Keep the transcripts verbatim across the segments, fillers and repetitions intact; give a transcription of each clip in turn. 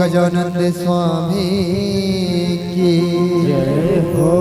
गजानंद स्वामी की जय हो।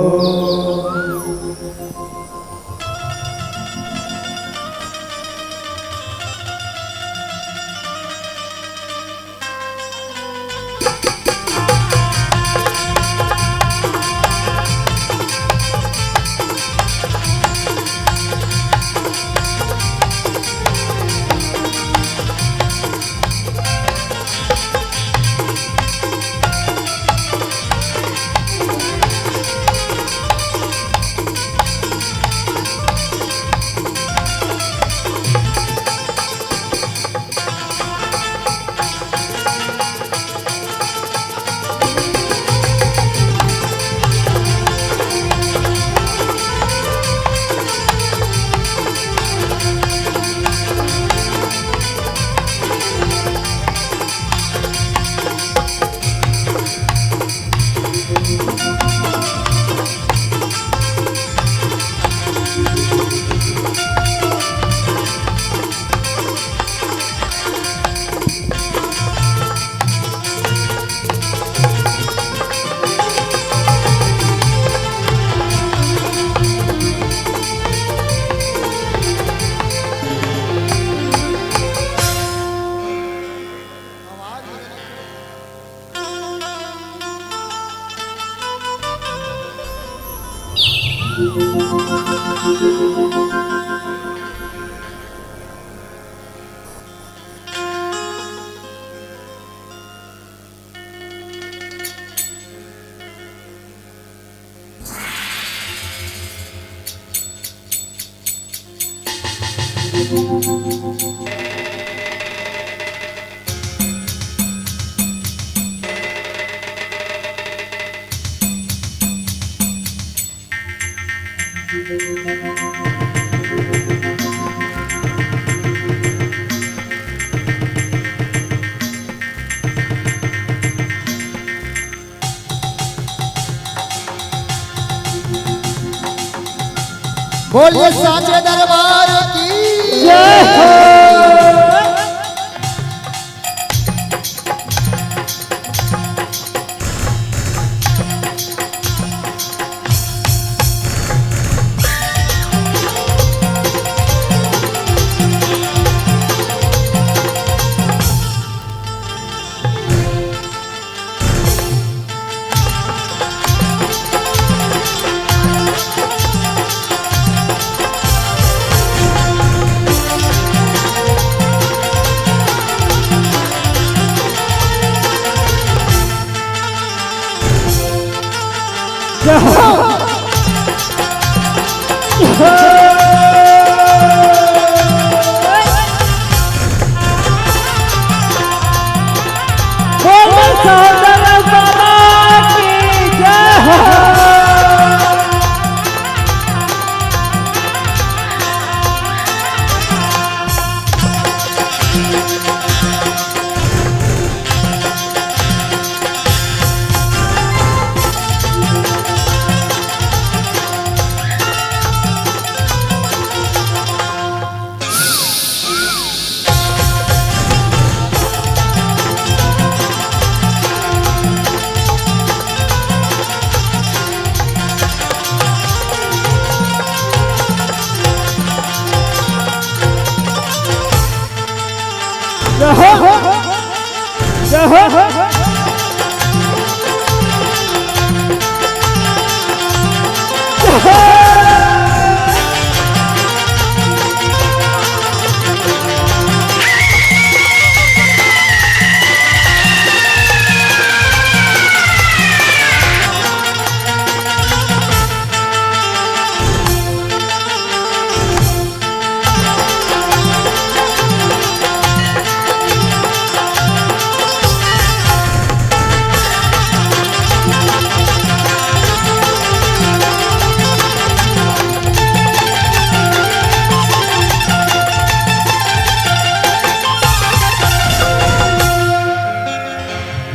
बोलिए साचे दरबार की जय हो।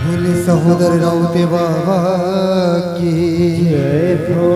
बोले सहोदर राउते बाबा की जय हो।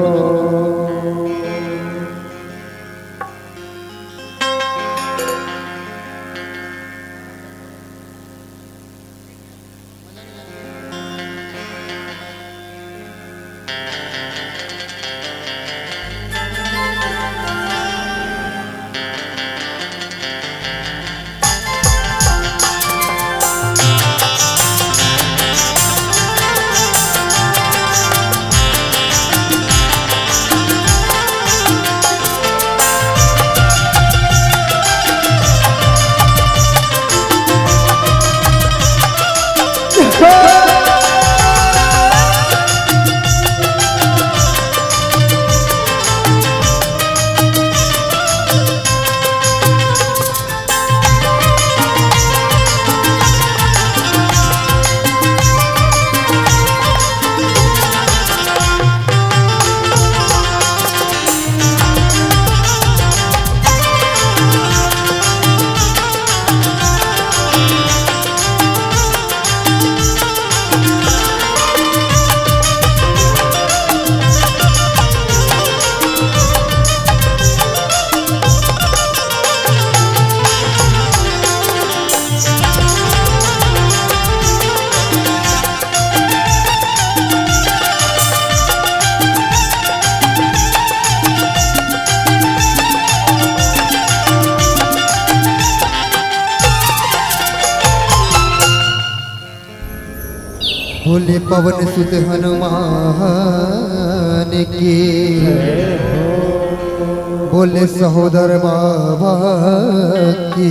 बोले पवन सुत हनुमान की, बोले सहोदर बाबा की।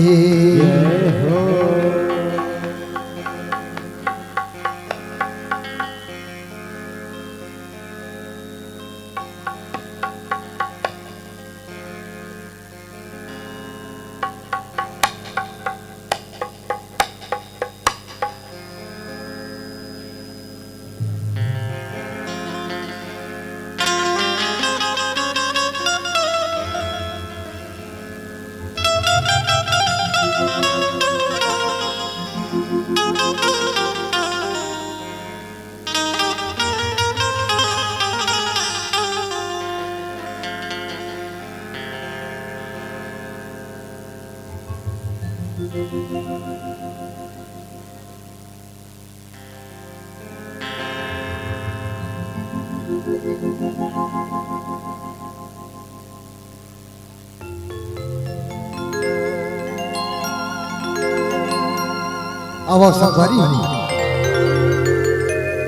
अब संगवारी हो,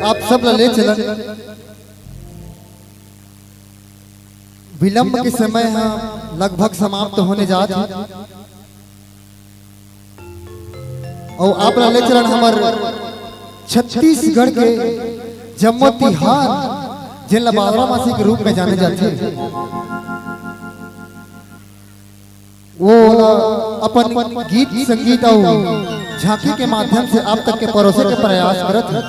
आप सब ला ले चलन। विलंब के समय ह लगभग समाप्त होने जात हे। अउ आप ला ले चलन हमर छत्तीसगढ़ के जम्मो तिहार, जेन ला बादरा मासी के रूप में जाने जाथे, वो ओला अपन गीत संगीत अउ झांकी के माध्यम से आप तक के परोसे के प्रयास करत हे,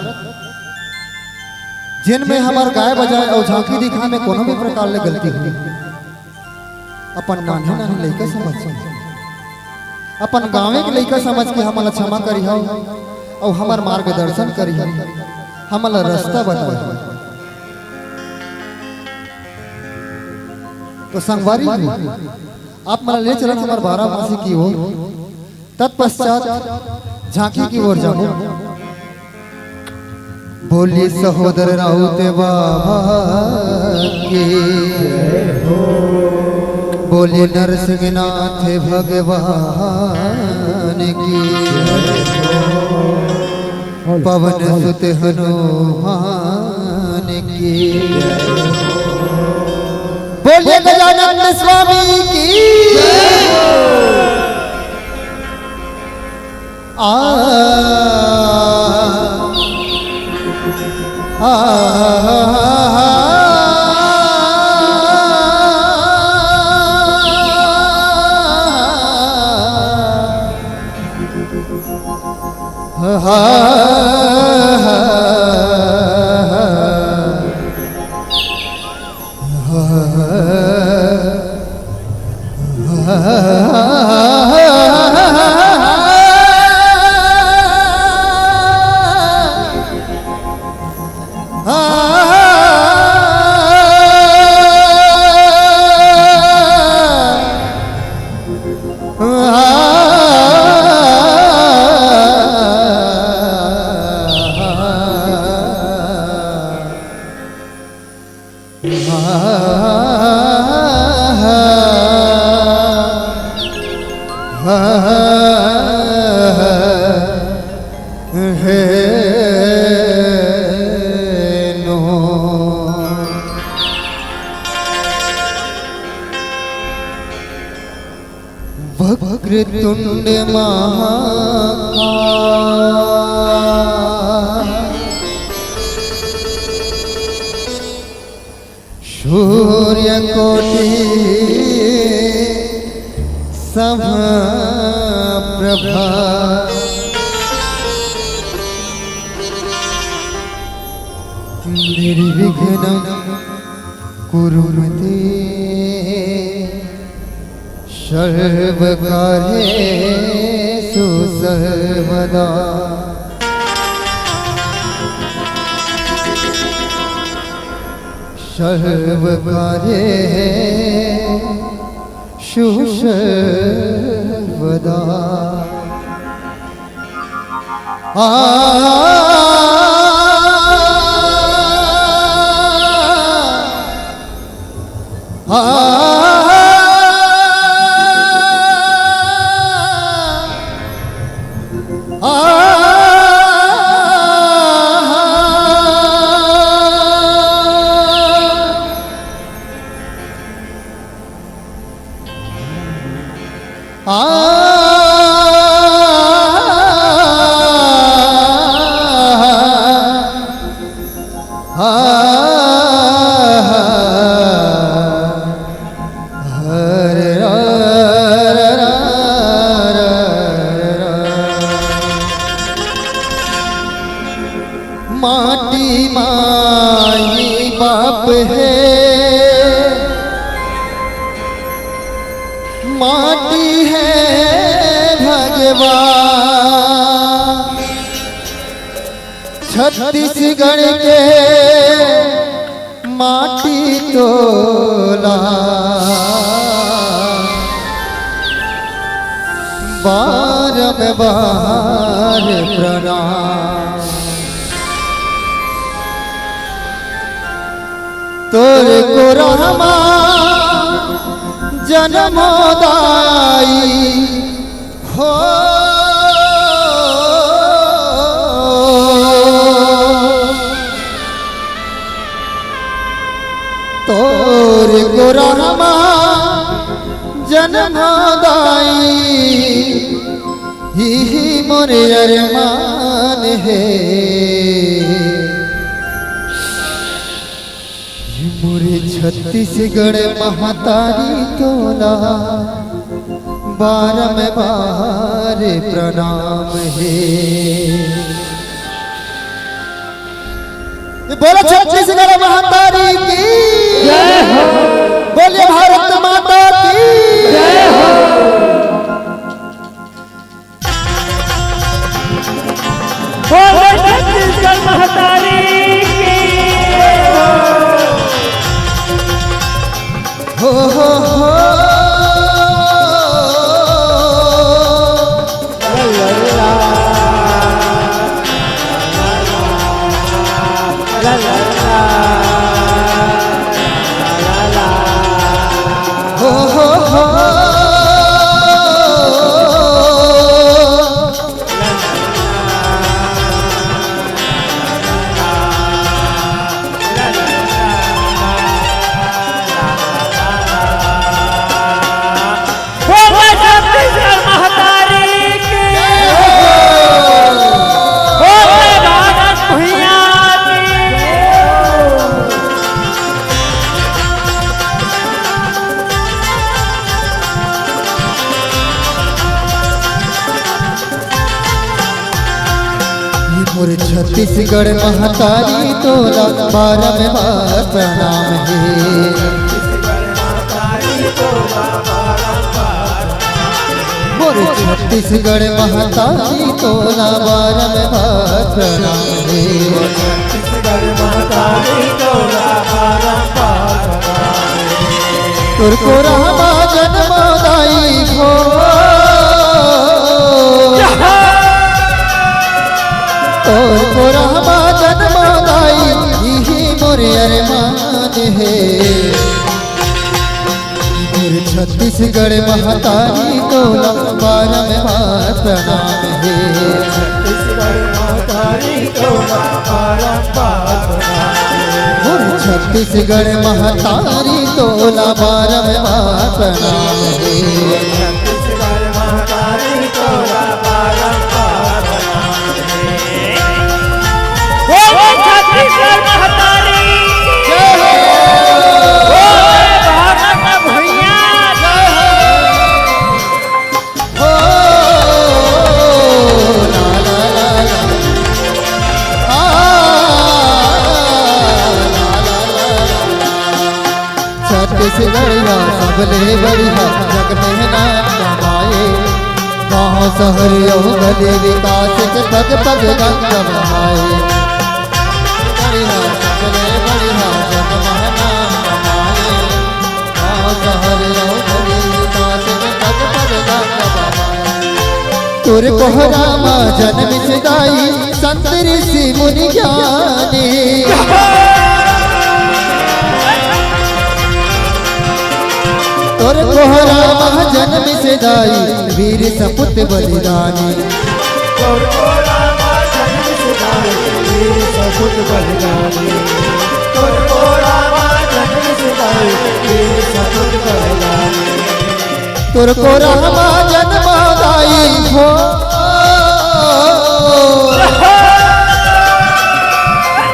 जेन में हमर गाय बजाए अउ झांकी दिखाए में कोनो भी प्रकार ले गलती हो, अपन नान्हे नान्हे लइका समझ के, अपन गाँवे के लइका समझ के हमन ला क्षमा करिहव अउ हमर मार्गदर्शन करिहव, हमन ला रास्ता बताइहव। तो संगवारी हो, आप मन ले चलन हमर बारह मासी की ओर, तत्पश्चात झांकी की ओर जाबो। बोलिए सहोदर राउत बाबा की, बोलिए नरसिंहनाथ भगवान की, पवन सुत हनुमान की, बोलिए गजानन स्वामी की। आ, आ, वक्रतुंड महाकाय, सूर्यकोटि समप्रभा, निर्विघ्नं कुरु मे देव सर्वकार्येषु सर्वदा। सर्वकार्येषु सर्वदा। आ, आ, आ, माटी माई बाप हे, माटी हे भगवान। छत्तीसगढ़ के माटी तोला बारंबार प्रणाम। तोर कोरहमा जनमो दाई हो, तोर कोरहमा जनमो दाई, इही मोर अरमान हे। मोरे छत्तीसगढ़ महतारी तोला बारंबार प्रणाम हे। ये बोलो छत्तीसगढ़ महतारी की जय हो। बोलिए भारत माता की जय हो। बोलो छत्तीसगढ़ महतारी की। हो, हो, हो। हो, हो, हो। बोलो छत्तीसगढ़ महतारी की। बोलो भारत भैया की। ये मोर छत्तीसगढ़ महतारी तोला बारंबार प्रणाम हे। मोर छत्तीसगढ़ महतारी तोला बारंबार प्रणाम हे। तोर कोरहमा जनमो दाई हो, तोर कोरहमा जनमो दाई, इही मोर अरमान हे। मोर छत्तीसगढ़ महतारी तोला बारंबार प्रणाम हे। छत्तीसगढ़ महतारी तोला बारंबार प्रणाम हे। मोर छत्तीसगढ़ महतारी तोला बारंबार प्रणाम हे। छत्तीसगढ़ महतारी तोला बारंबार प्रणाम हे। बोलो छत्तीसगढ़ महतारी की। जय हो। बोलो भारत भैया की। जय हो। हो, ला, ला, ला, ला। आ, ला, ला, ला, ला। छत्तीसगढ़िया सबले बढ़िया जग में नाम कमाए। गाँव शहर अउ गली विकास के पग पग गंगा बहाए। बढ़िया सबले बढ़िया जग में नाम कमाए। गाँव शहर अउ गली विकास के पग पग गंगा बहाए। तोर कोहरा मा जनमिस दाई संत ऋषि मुनि ज्ञानी। तोर कोहरा मा जनमिस दाई वीर सपूत बलिदानी। तोर कोहरा मा जनमिस दाई वीर सपूत बलिदानी। तोर कोहरा मा जनमिस दाई वीर सपूत बलिदानी। तोर कोरहमा जनमो दाई हो।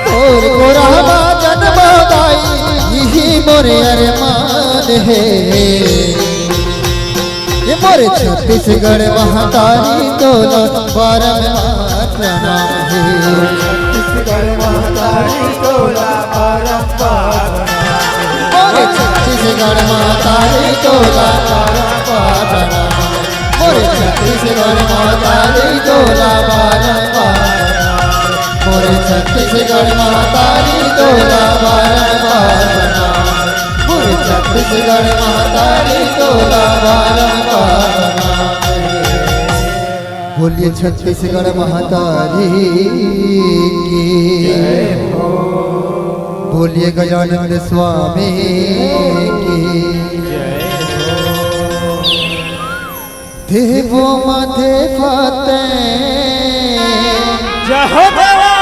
तोर कोरहमा जनमो दाई, इही मोर अरमान हे। ये मोर छत्तीसगढ़ महतारी तोला बारंबार प्रणाम हे। छत्तीसगढ़ महतारी तोला बारंबार प्रणाम। मोरे छत्तीसगढ़ महतारी तोला बारंबार प्रणाम। मोरे छत्तीसगढ़ महतारी तोला बारंबार प्रणाम। मोरे छत्तीसगढ़ महतारी तोला बारंबार प्रणाम। मोरे छत्तीसगढ़ महतारी तोला बारंबार प्रणाम। बोलिए छत्तीसगढ़ महतारी की। बोलिए गजानंद स्वामी की। देवो माथे फतेह। जय हो देवा।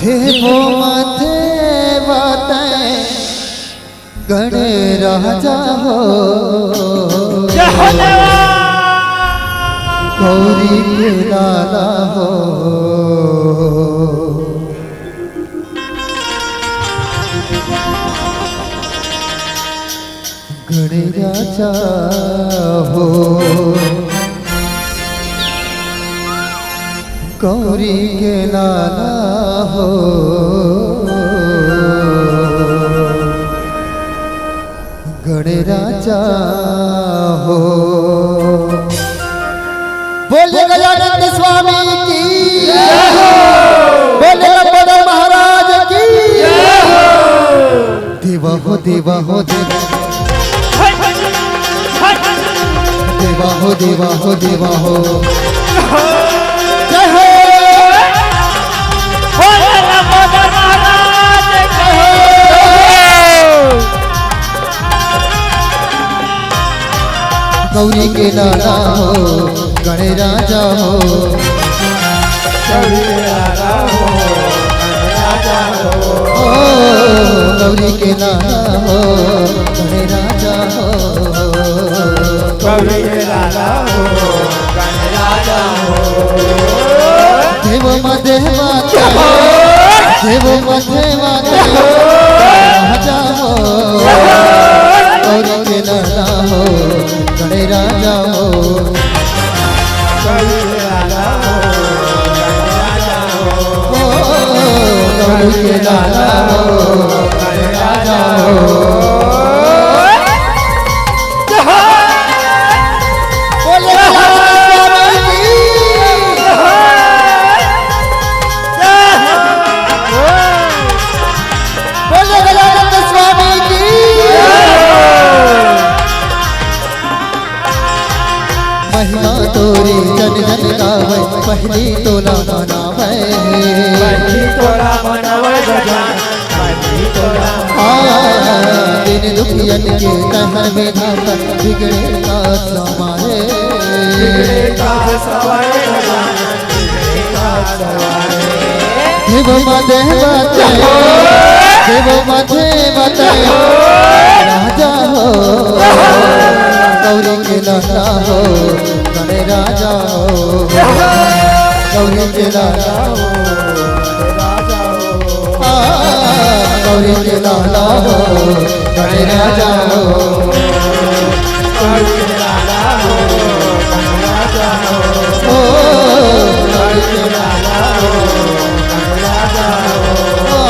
देवो माथे फतेह। गण राजा हो, जय हो देवा। गौरी के लाला हो, गण राजा हो। गौरी के लाला हो, गण राजा हो। बोलिए गजानंद स्वामी की। बोलिए लंबोदर महाराज की। देवा हो, देवा हो, देवा। देवा हो, देवा हो, देवा हो। जय हो। बोले लंबोदर महाराज की। गौरी के लाला हो, गण राजा हो। गौरी के लाला हो, गण राजा हो। ओ, गौरी के लाला हो, गण राजा हो। गौरी के लाला हो, गण राजा हो। देव मध्य माता हो, देव मध्य माता हो, राजा हो। गौरी के लाला हो, गण राजा हो। गौरी के लाला हो, गण राजा हो। ओ, गौरी के लाला हो, गण राजा हो। बोले गजानंद स्वामी की। बोले गजानंद स्वामी की। महिमा तोरी जन जन गावे, पहली तोला मनावे। पहली तोला मनावे गजानन, पहली तोला। आ, दिन दुखियन के तहर में धाकर, बिगड़े का समारे। बिगड़े का समारे गजानन, बिगड़े का समारे। देव मध्य माता हो, देव मध्य माता हो, राजा हो। गौरी के लाला हो, गण राजा हो। गौरी के लाला हो, गण राजा हो। आ, गौरी के लाला हो, गण राजा हो। गौरी के लाला हो, गण राजा हो। ओ, गौरी के लाला हो, गण राजा हो। आ,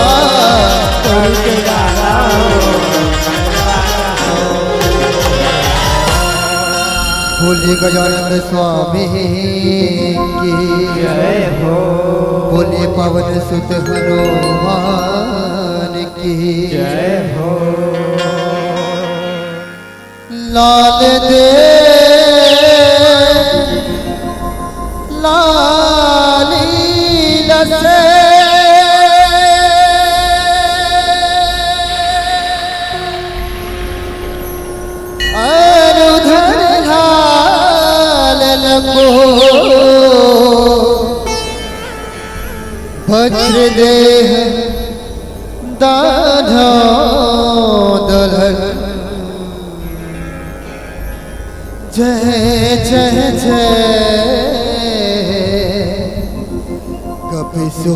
गौरी के लाला हो, गण राजा हो। बोलिए गजानंद स्वामी की जय हो। बोलिए पवन सुत हनुमान की जय हो। लाल दे लाली लसे। अर उधर लाल लंबो वज्र देह दाधो दलक। जय जय जय कपिसो।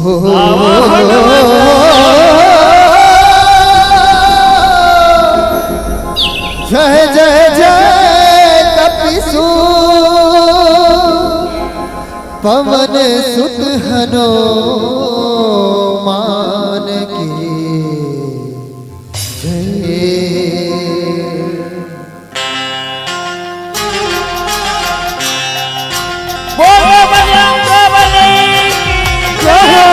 जय जय जय कपिसो। पवन सुत हनुमान की जय। बोलो बजरंग बली की जय हो।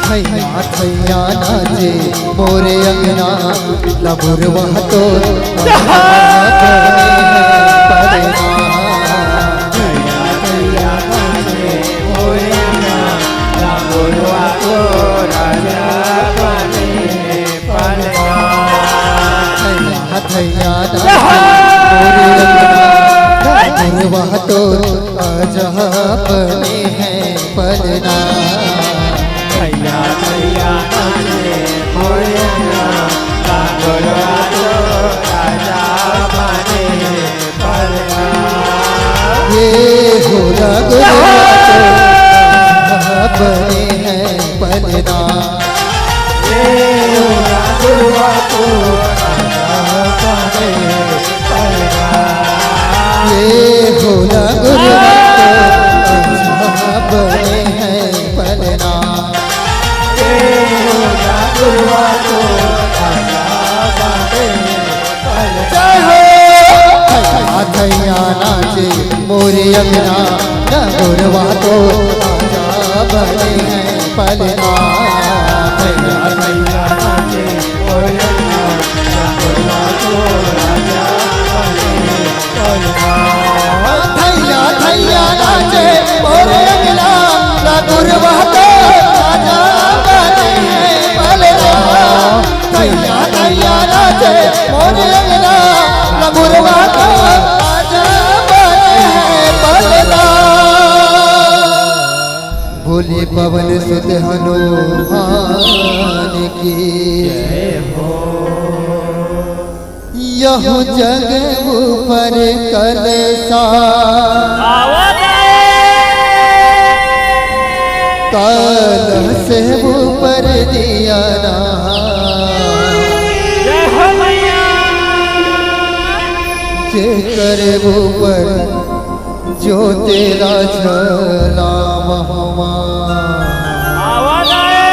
थैया थैया नाचे मोरे अंगना, लबुरवा तो थैया थैया नाचे मोरे अंगना, लबुरवा तो राजा बने हैं पलना। भैया भैया नाचे मोरे अंगना, डांगोरवा तो राजा बने पलना। ये हो डांगोरवा तो राजा बने हैं पलना। ये हो डांगोरवा तो राजा बने पलना। ये हो डांगोरवा तो राजा बने हैं पलना। जय हो। थैया थैया नाचे मोरे अंगना, डांगोरवा तो राजा बने हैं पलना। थैया थैया नाचे मोरे अंगना, डांगोरवा तो राजा बने थैया थैया नाचे मोरे अंगना, डांगोरवा तो राजा बने पलना। थैया थैया नाचे मोरे अंगना, डांगोरवा तो राजा बने पलना। बोले पवन सुत हनुमान की जय हो। यहु जग ऊपर कलसा, कलश ऊपर दिया ना, जेकर ऊपर जो तेरा जलावहमा। आवाज आए।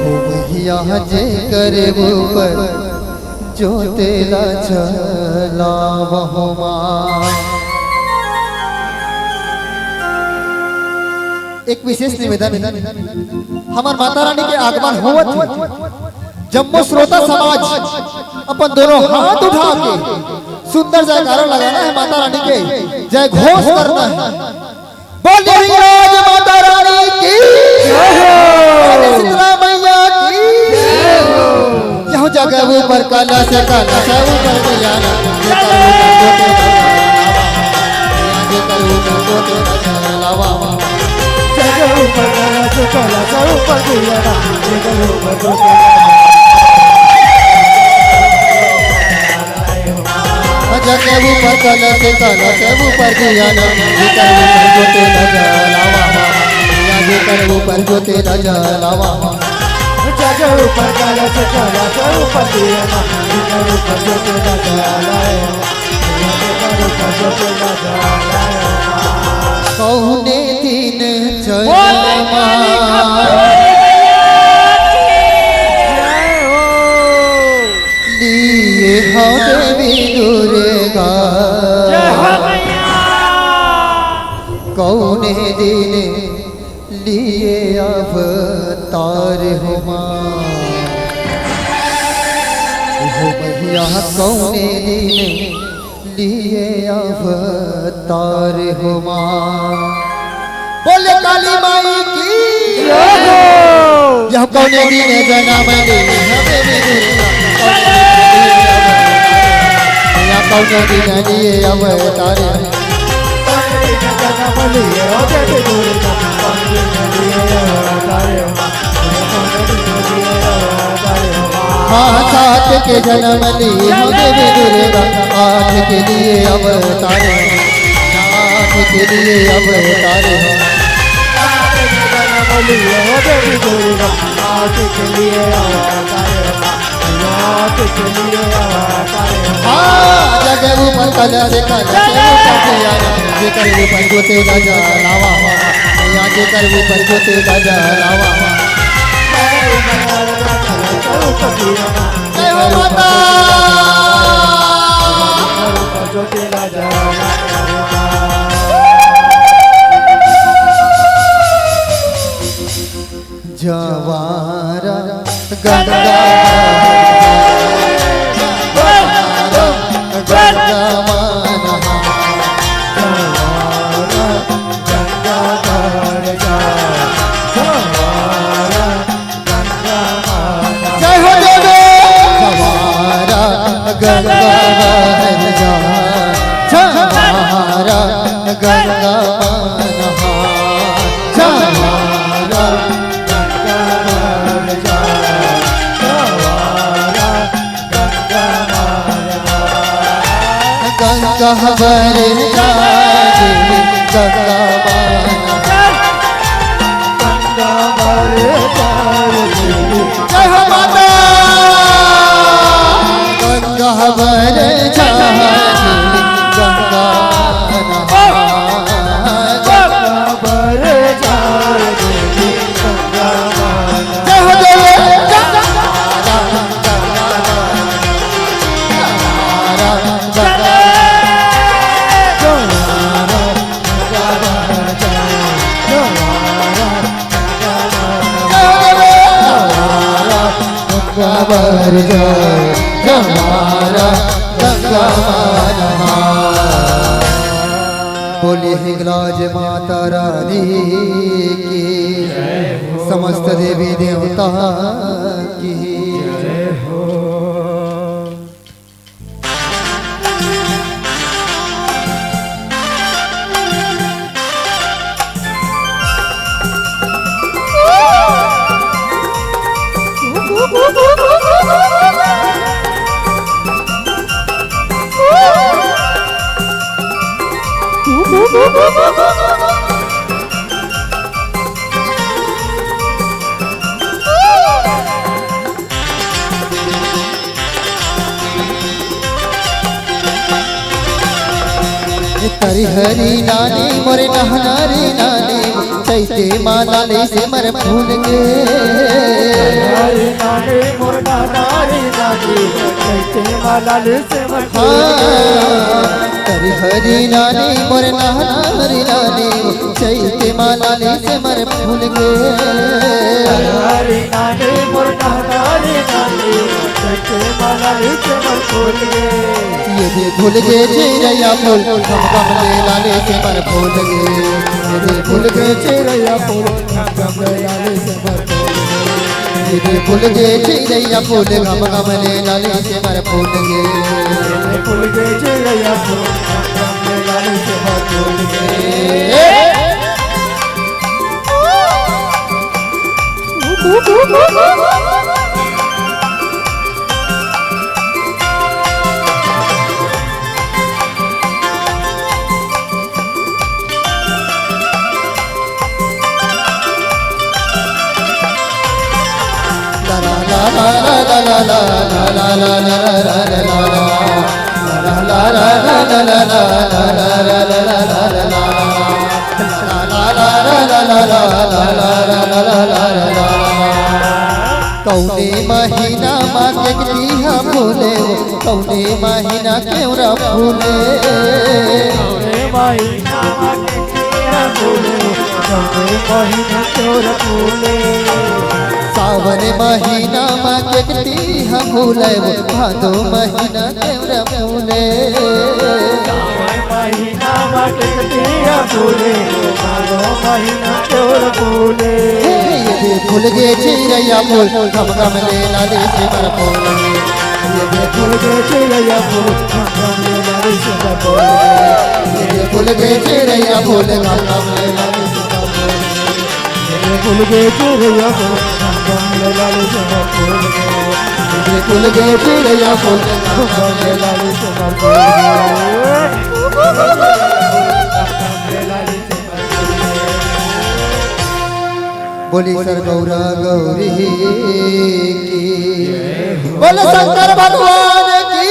हो भैया जेकर ऊपर जो तेरा जलावहमा। एक विशेष निवेदन है, हमार माता रानी के आगमन होवत है, जम्मो श्रोता समाज अपन दोनों हाथ उठा के सुंदर जयकारा लगाना है माता रानी के, जय घोष करना है। बोल देवराज माता रानी की जय हो। बोल शीतला मैया की जय हो। यहु जगह ऊपर कलश, कलश ऊपर दिया ना, जेकर ऊपर ज्योति जलावा, जेकर ऊपर ज्योति जलावा। जगह ऊपर कलश, कलश ऊपर दिया ना, जेकर ऊपर ज्योति जलावा। जग के ऊपर कलश, कलश ऊपर दिया ना, जेकर ऊपर ज्योति जलावा, या जेकर ऊपर ज्योति जलावा। जग ऊपर कलश, कलश ऊपर दिया ना, जेकर ऊपर ज्योति जलावा, या जेकर ऊपर ज्योति जलावा। कौने दिन जनमा लिए हो देवी दुर्गा, जय हो मैया। कौने दिन लिए अवतार हो माँ, हो मैया, कौने दिन लिए अवतार हो माँ। बोले काली माई की जय हो। यह कौने दिन जनम ली हमें भी दुर्गा, कौने दिन लिए अवतार, या कौने दिन लिए अवतार। हाँ, सात के जनम ली हो देवी दुर्गा, आठ के लिए अवतार, आठ के लिए अवतार। सात के जनम ली हो देवी दुर्गा, आठ के लिए अवतार। हाँ, जग ऊपर कलश, कलश ऊपर दिया, जेकर ऊपर ज्योति ला जलावा, मैया जेकर ऊपर ज्योति ला जलावा। जय हो माता। जवारा गंगा, जवारा गंगा मानहा, जवारा गंगा मानहा, जवारा गंगा मानहा। जय हो देवी। जवारा गंगा मानहा, जवारा गंगा मानहा, जवारा गंगा हमारे जाए, गंगा माना। जय हो माता। गंगा हमारे जाए, गंगा माना। जय हो देवी। बोले हिंगलाज माता रानी की, समस्त देवी देवता की। तरिहरी नानी मोरे नहनारी नानी, चैते माला ले से मर फूल गे। हरी नानी मोर नहनारी नानी, चैते माला ले से मर फूल गे। हाँ, तरिहरी नानी मोरे नहनारी नानी, चैते माला ले से मर फूल गे। हरी नानी मोर नहनारी नानी, चैते माला ले से मर फूल गे। ये दे फूल गे चिरैया फूल, गम गम ले लाले से मर फूल गे। ये दे फूल गे चिरैया फूल, गम गम ले लाले से मर फूल गे। ये दे फूल गे चिरैया फूल, गम गम ले लाले से मर फूल गे। ये दे फूल गे चिरैया फूल, गम गम ले लाले से मर फूल गे। कौने महीना मा केकती हा फूले, कौने महीना केवरा फूले। कौने महीना मा केकती हा फूले, कौने महीना केवरा फूले। सावन महीना मा केकती हा फूले, भादो महीना केवरा फूले। सावन महीना मा केकती हा फूले, भादो महीना केवरा फूले। ये दे फूल गे चिरैया फूल, गम गम ले लाले से मर फूल। ये दे फूल गे चिरैया फूल, गम गम ले लाले से मर फूल। ये दे फूल गे चिरैया फूल, गम गम ले लाले से मर फूल। ये दे फूल गे चिरैया फूल, गम गम ले लाले से मर फूल। ये दे फूल गे चिरैया फूल, गम गम ले लाले से मर फूल। बोली सर गौरा गौरी की, बोले शंकर भगवान की।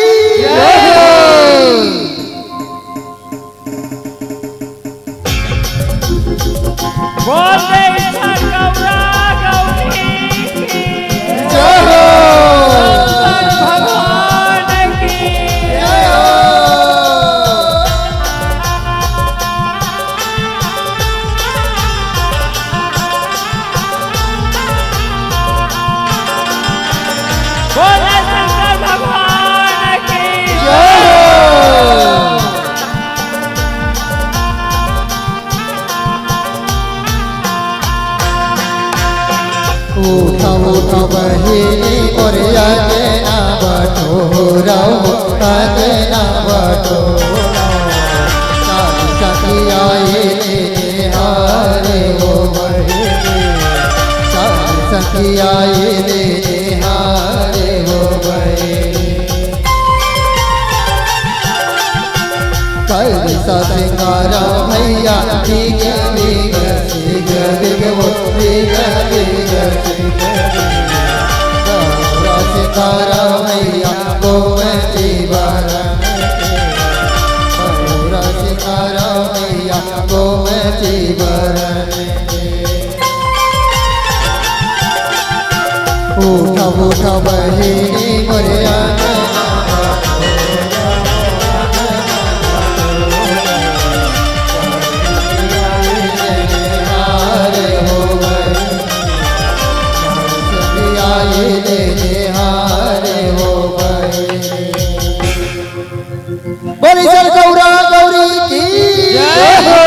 बोले सर गौरा गौरी की। जय हो। शंकर भगवान की। जय हो। बोले शंकर भगवान की। जय हो। उठा उठा बहिनी मोर अंगना बटोरव, अंगना बटोरव। सारी सखिया आइली निहारे हो बहिनी, सारी सखिया आइली निहारे हो बहिनी। कइसा सिंगारा भैया, भीग भीग सिंग भीग वो, भीग भीग सिंग भीग। कइसा सिंगारा भैया, गोमती बरन के। कइसा सिंगारा भैया, गोमती बरन के। उठा उठा बहिनी मोर अंगना, हारे हो बहिनी, आई ले हारे हो बहिनी। बोली सर गौरा गौरी की जय हो।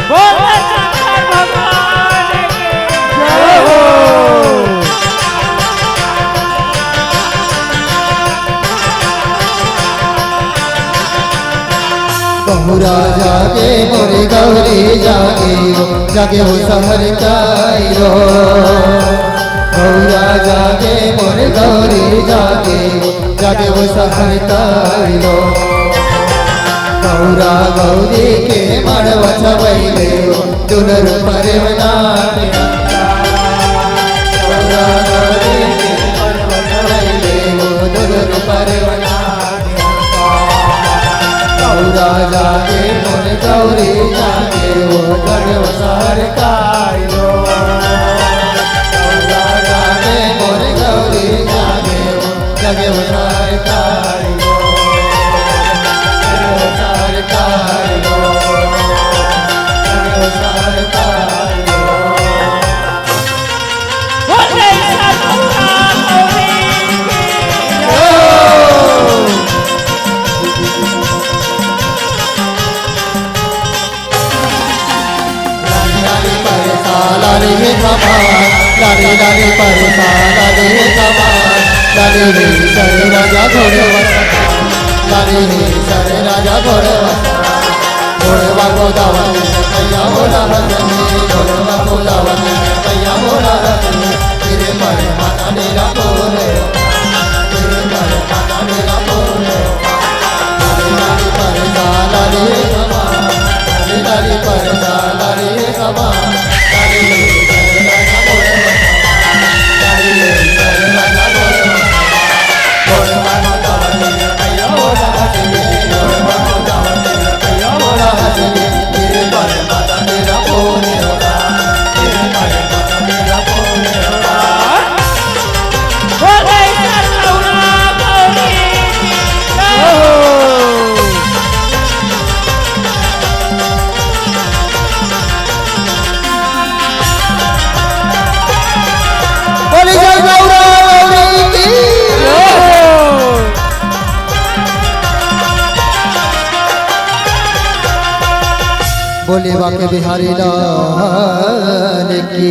बोले शंकर भगवान की जय हो। गौरा जागे मोरे गौरी जागे हो, जागे हो सहर काई रो। गौरा जागे मोरे गौरी जागे हो, जागे हो सहर काई रो। गौरा गौरी के मड़वा छवैले हो, दुलर परवना के अंता। गौरा गौरी के मड़वा छवैले हो, दुलर परवना के अंता। गौरा जागे मोर गौरी जागे हो, गढ़ वसार काई लो। गौरा जागे मोर गौरी जागे हो, जग वसार काई लो। जग वसार काई लो। जग वसार काई लो। बोले सतगुरु गौरी की जय। लाली लाली परसा लाली हे खमा, लाली लाली परसा लाली हे खमा, लाली हे सर राजा घोड़े वसा, लाली हे सर राजा घोड़े वसा। घोड़वा को दावत भैया बोला हसनी, घोड़वा को दावत भैया बोला हसनी। तेरे पर माता मेरा बोले, तेरे पर माता मेरा बोले। लाली लाली परसा लाली हे खमा, लाली लाली परसा लाली हे खमा, लाली हे सर राजा घोड़े वसा, लाली हे सर राजा घोड़े वसा। बोली जय गौरा गौरी की। बोले बाके बिहारी लाल की।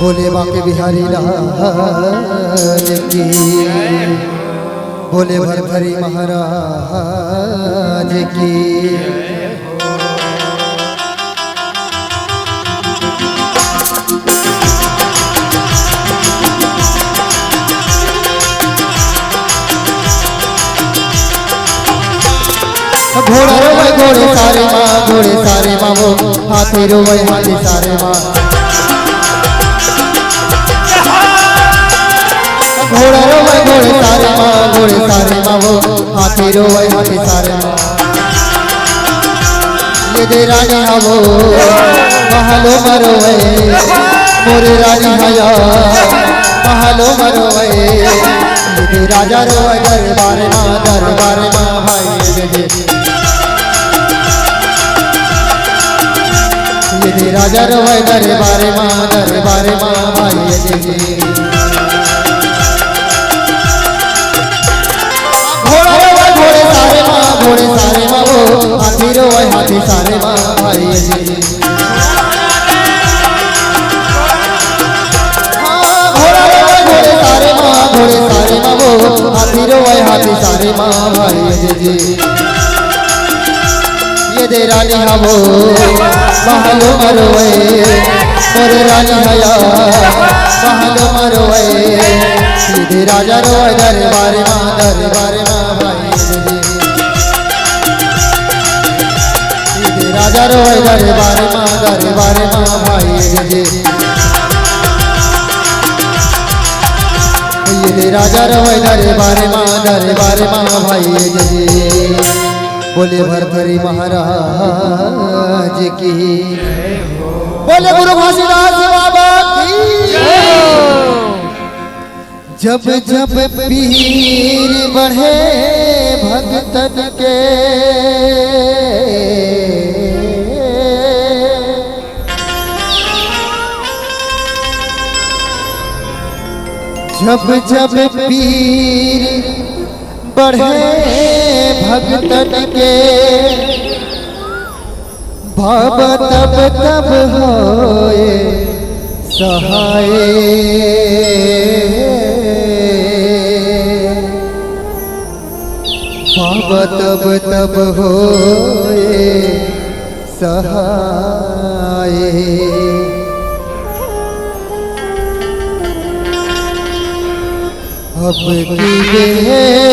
बोले बांके बिहारी लाल की, बोले भरथरी महाराज की। घोड़ा रोवे घोड़े सारे माँ, घोड़े सारे माँ वो, हाथी रोवे हाथी सारे माँ। घोड़ा रोवे घोड़े सारे माँ, घोड़े सारे माँ वो, हाथी रोवे हाथी सारे माँ। ये दे रानी हवो, महलो मरोवे, मोरे रानी हया, महलो मरोवे। ये दे राजा रोवे दरबार माँ, दरबार माँ भाई ये दे। ये दे राजा रोवे दरबार माँ, दरबार माँ भाई ये दे। घोड़ा रोवे घोड़े सारे माँ, घोड़े सारे माँ वो, हाथी रोवे हाथी सारे माँ भाई जी। हाँ, घोड़ा रोवे घोड़े सारे माँ, घोड़े सारे माँ वो, हाथी रोवे हाथी सारे माँ भाई जी। ये दे रानी हवो, महलो मरोवे, मोरे रानी हया, महलो मरोवे। ये दे राजा रोवे दरबार माँ, दरबार माँ भाई जी। ये दे राजा रोवे दरबार माँ, दरबार माँ भाई जी। ये दे राजा रोवे दरबार माँ, दरबार माँ भाई जी। बोले भरथरी महाराज की, बोले गुरु घासीदास बाबा की। जब जब पीर बढ़े भगतन के, जब जब पीर बढ़े भगतन के, बाबा तब तब होए सहाय। बाबा तब तब होए सहाय। अब की बेर,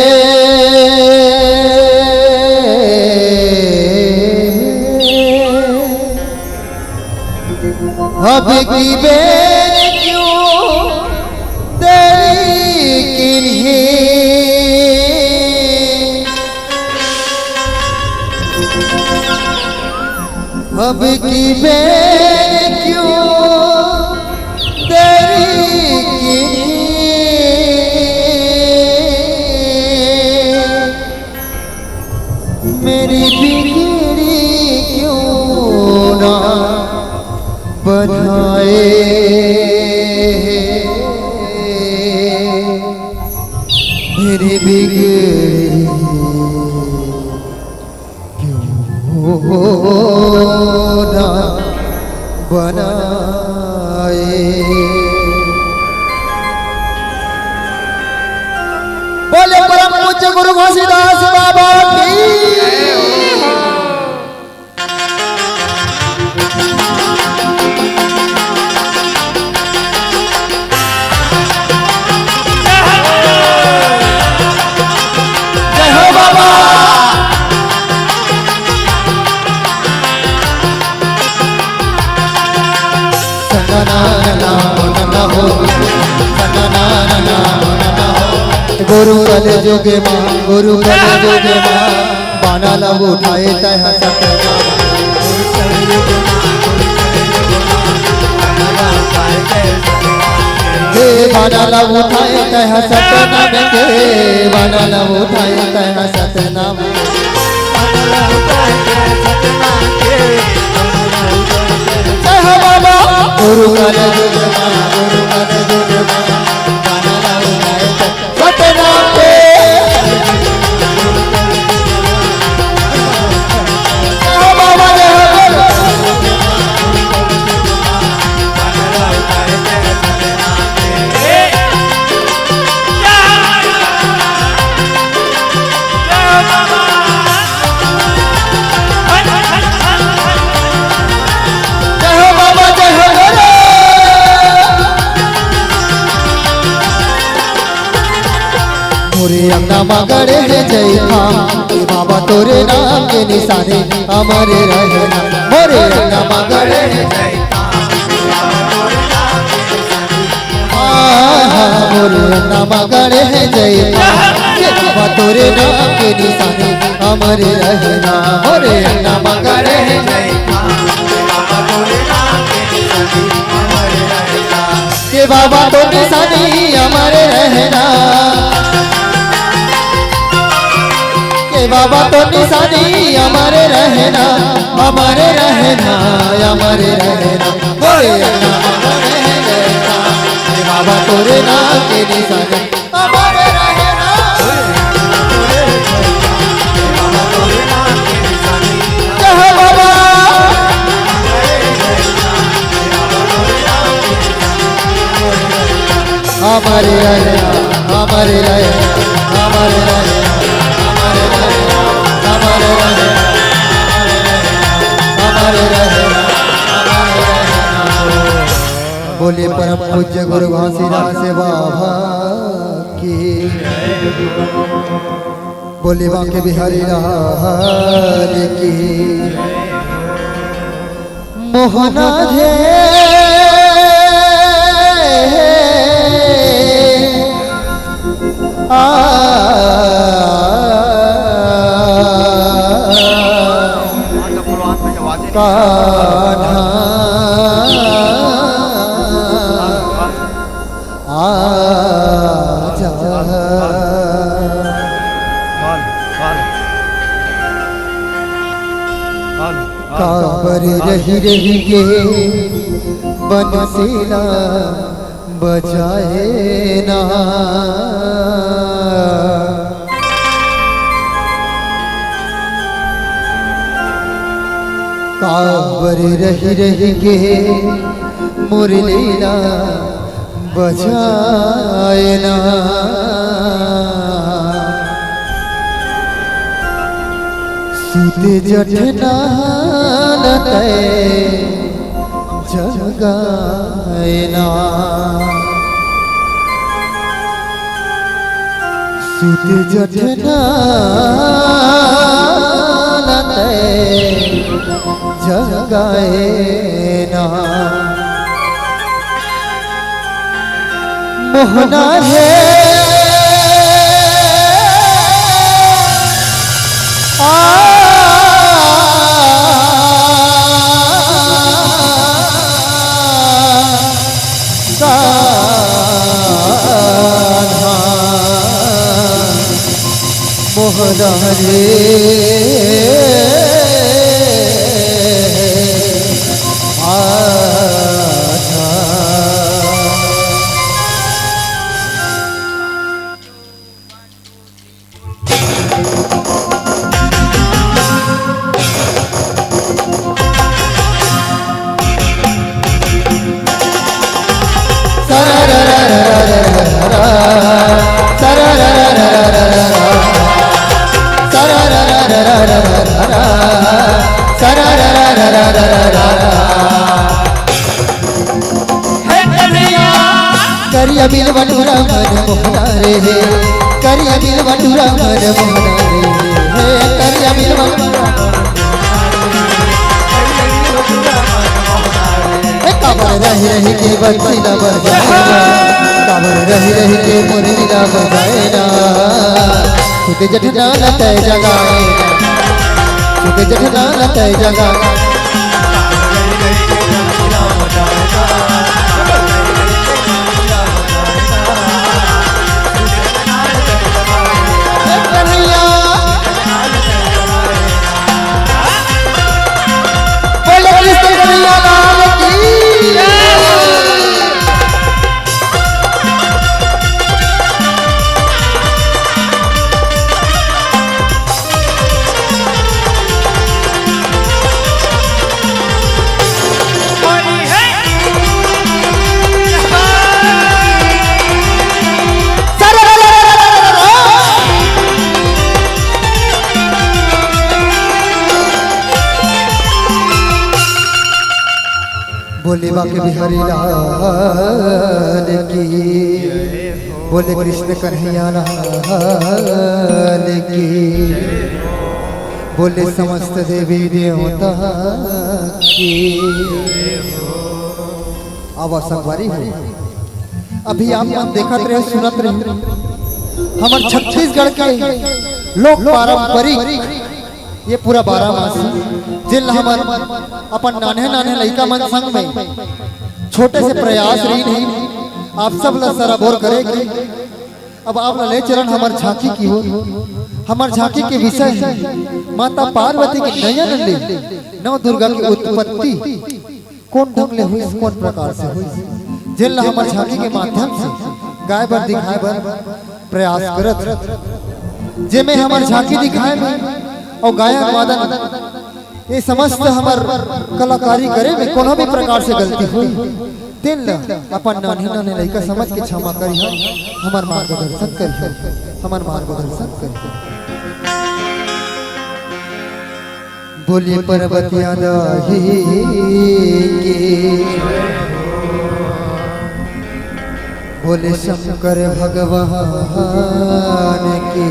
अब की बेर क्यों देरी किन्हीं, अब की बेर क्यों देरी किन्हीं, मेरी बिगड़ी क्यों ना बनाए, मेरी बिगड़ी क्यों ना बनाए। बोले परम पूज्य गुरु घासीदास बाबा की। जय हो बाबा। गुरु कल जुग मा, गुरु कल जुग मा, बाना ला उठाए तैं हा सतनाम। हे बाना ला उठाए तैं हा सतनाम के, बाना ला उठाए तैं हा सतनाम। जय हो बाबा। गुरु कल जुग मा, गुरु कल जुग मा, बाना ला उठाए तैं सतनाम के। जय हो बाबा, जय हो, जय हो। जय हो बाबा, जय हो गुरु। मोरे अंगना मा गड़े हे जैतून, ए बाबा तोरे नाम के निसानी अमर रहे ना। मोरे अंगना मा गड़े हे जैतून, हाँ, हाँ, मोरे अंगना मा गड़े हे जैतून, ए बाबा तोरे नाम के निसानी अमर रहे ना। मोरे अंगना मा गड़े हे जैतून, ए बाबा तोर निसानी अमर रहे ना। ए बाबा तोर निसानी अमर रहे ना, अमर रहे ना, अमर रहे ना। मोरे अंगना मा गड़े हे जैतून, ए बाबा तोरे नाम के निसानी अमर रहे ना। जय हो बाबा। अमर रहे ना, अमर रहे ना, अमर रहे ना, अमर रहे ना, अमर रहे ना, अमर रहे ना, अमर रहे ना। बोलिए परम पूज्य गुरु घासीदास बाबा की। बोलिए बांके बिहारी लाल की। मोहना रे, आ, कान्हा, आजा। काबर रहि रहि के बंसी ला बजाए ना। काबर रहि रहि के मुरली ला बजाए ना। सुत जठना ल तय जगाए ना। सुत जठना ल तय जगाए ना। मोहना हे, आ, कान्हा, मोहना रे, आजा। करिया बिल बटुरा मन मोहना रे हे, करिया बिल बटुरा मन मोहना रे हे, करिया बिल बटुरा। ए, काबर रहि रहि के बंसी ला बजाए ना, काबर रहि रहि के मुरली ला बजाए ना। सुत जठना ल तय जगाए ना, सुत जठना ल तय जगाए। ए कन्हैया। बोलो कृष्ण कन्हैया लाल की। बोले बांके बिहारी लाल की, बोले कृष्ण कन्हैया लाल की, बोले समस्त देवी देवता की। आवा संगवारी हो, अभी आप मन देखत रहे, सुनत रहे, हमर छत्तीसगढ़ के लोक पारंपरिक ये पूरा बारामासी, जेन ल हमन अपन नान्हे नान्हे लइका मन संग में छोटे से प्रयास रहिन हे, आप सब ल सराबोर करे के। अब आप ल ले चलन हमर झांकी की ओर। हमर झांकी के विषय हे माता पार्वती के नयन ले नौ दुर्गा के उत्पत्ति। कोन ढंग ले होइस, कोन प्रकार से होइस, जेन ल हमर झांकी के माध्यम से गाय बर, दिखाए बर प्रयास करत हन। जेमे हमर झांकी दिखाए में अउ गायन वादन, ये समस्त हमर कलाकारी करे में कोनो भी प्रकार से गलती होही, तेन ल अपन नान्हे नान्हे लइका समझ के क्षमा करिहा, हमर मार्गदर्शन करिहा, हमर मार्गदर्शन करिहा। बोले पर्वतिया दाई की, बोले शंकर भगवान की।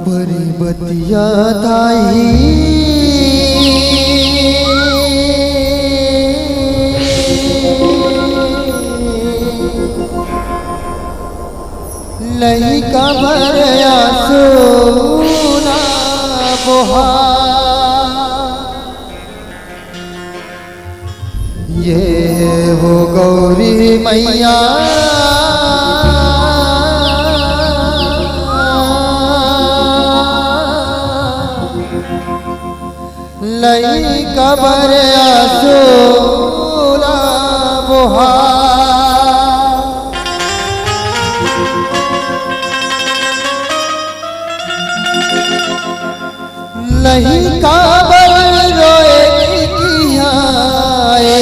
पर्वतिया दाई लइका बर आंसू ना बोहा, ये वो गौरी मैया। लइका बर आंसू ला बोहा। लइका बर रोए किहाए।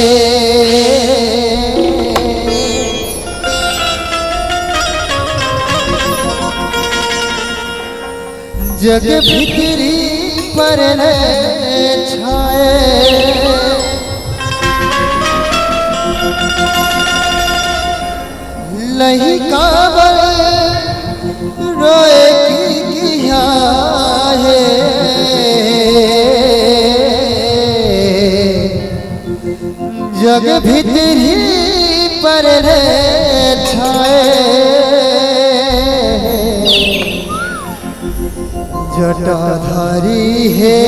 जग भीतरी परलय छाए। लइका बर रोए किहाए। जग भीतरी परलय छाए। जटाधारी हे,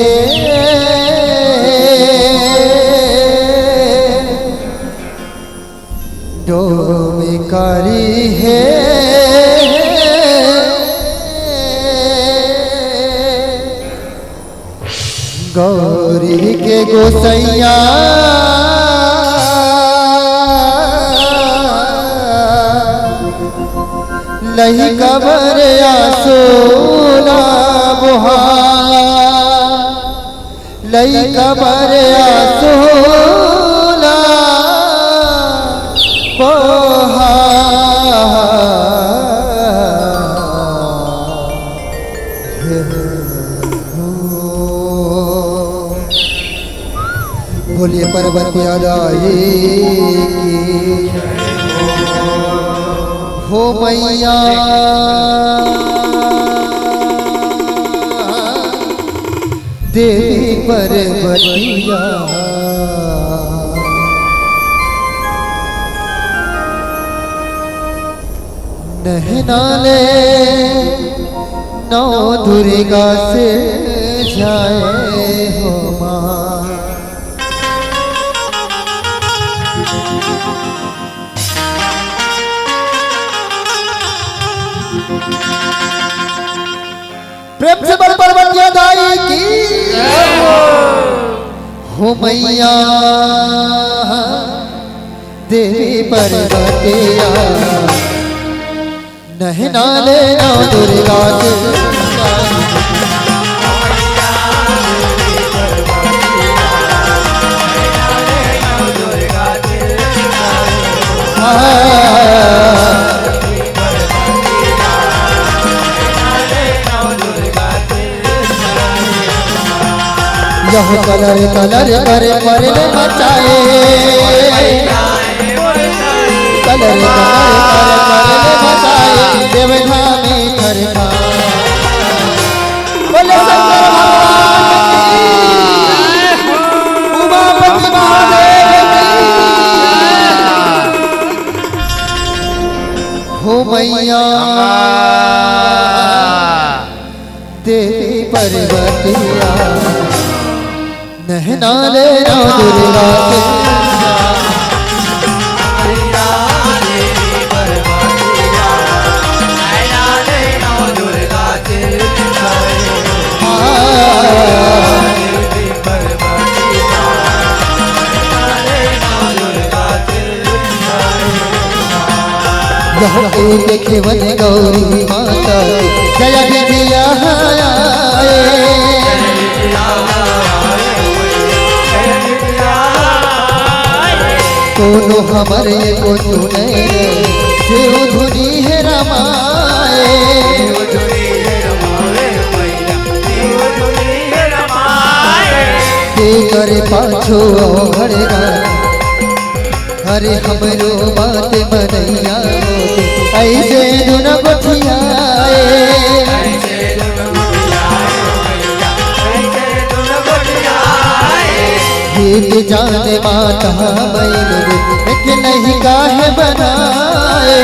डोमकारी हे, गौरी के गोसैया। लइका बर आंसू ला बोहा। लइका बर आंसू ला बोहा। बोलिए पार्वती दाई की। हो मैया देवी पार्वतिया, नहना ले नौ दुर्गा से जाए हो माँ। प्रेम से बोल पार्वतिया दाई की। हो मैया देवी पार्वतिया, नहना ले नौ दुर्गा से। यह कलर कलर कर कर ले मचाए, कलर कलर कर कर ले मचाए, देवधामी खरखा। बोले शंकर भगवान की, उमापति महादेव की। हो मैया देवी पार्वतिया, नहना ले नौ दुर्गा से। यह एक खेवन गौरी माता के जय विद्या आए। कोनो हमर एको सुने, शिव धुनी हे रमाए। तेकर पाछो भड़गा अरे हमरो बात मनैया होते, ऐसे दुन गोठियाए। गीत जाने माता मैल रे, एक नहीं काहे बनाए।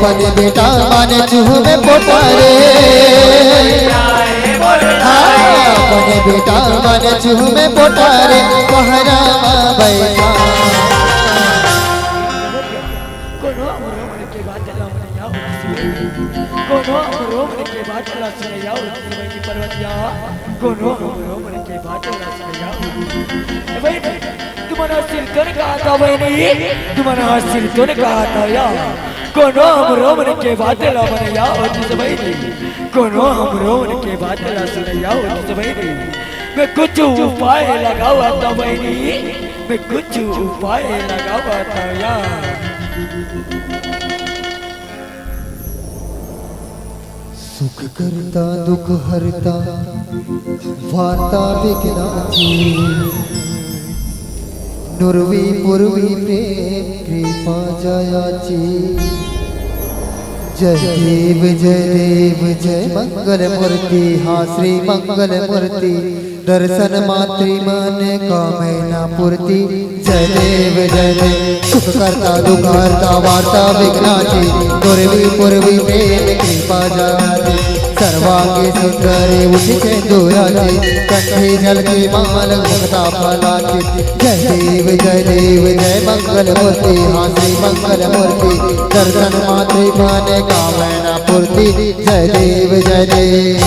अपन बेटा मन चूहूमे पोटा रे। हाँ, अपन बेटा मन चूहूमे पोटा रे, पहरा मा बैठा। कोनो हमरो मन के बात ला मनइया हो, कोनो हमरो मन के बात ला सुनइया हो, बहिनी पर्वतिया, कोनो हमरो मन के बात ला सुनइया हो। ए बहिनी, तुमन ह सिरतोन कहा था बहिनी, तुमन ह सिरतोन कहा था या। कोनो हमरो मन के बात ला मनइया होतिस बहिनी, कोनो हमरो मन के बात ला सुनइया होतिस बहिनी। मैं कुछ उपाय लगावत हँव बहिनी, मैं कुछ उपाय लगावत हँव या। सुख करता दुख हरता वार्ता विघ्नाची, नुरवी पुरवी प्रेम कृपा जयाची। जय देव जय देव जय मंगल मूर्ति, हाँ श्री मंगल मूर्ति। दर्शन मात्र मन कामना पूर्ति। जय देव जय देव। सुख करता दुख हरता वार्ता विघ्नाची, नुरवी पुरवी प्रेम कृपा जयाची। सर्वांगी सुंदरी उठि सिंदूराची, कंठी जल की माल मुक्ता फलाची। जय देव जय देव जय मंगल मूर्ति, हाँ श्री मंगल मूर्ति। दर्शन मात्र मन कामना पूर्ति। जय देव जय देव।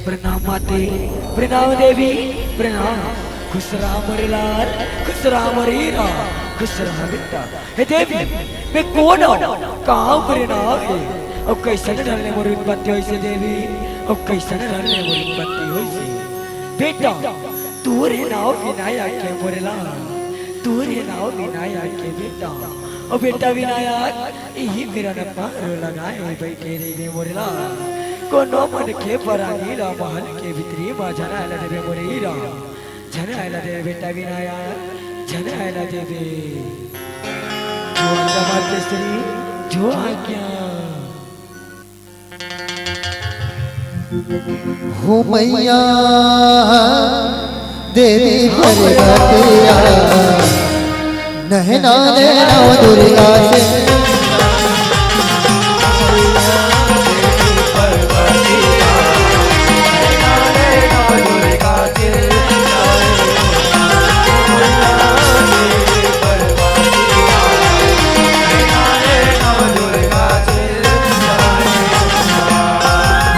प्रणाम माते, प्रणाम देवी, प्रणाम। खुश रहा मोरे लाल, खुश रहा मोरे हीरा, खुश रहा बेटा। हे देवी, मैं कोन हँव? का मोर नाव हे? अउ कइसन ढंग ले मोर उत्पत्ति होइस हे देवी? अउ कइसन ढंग ले मोर उत्पत्ति होइस हे? बेटा, तोर नाव विनायक हे मोरे लाल, तोर नाव विनायक हे बेटा। अउ बेटा विनायक, इही मेर पाँव लगाए बइठे रहिबे मोरे लाल। कोनो मनखे परानी ला महल के भीतरी मा झन आए ला देबे मोरे हीरा। झन आए ला देबे बेटा विनायक, झन आए ला देबे। जो आज्ञा माँ केसरी, जो आज्ञा। हो मैया देवी पर्वतिया, नहना ले नव दुर्गा से।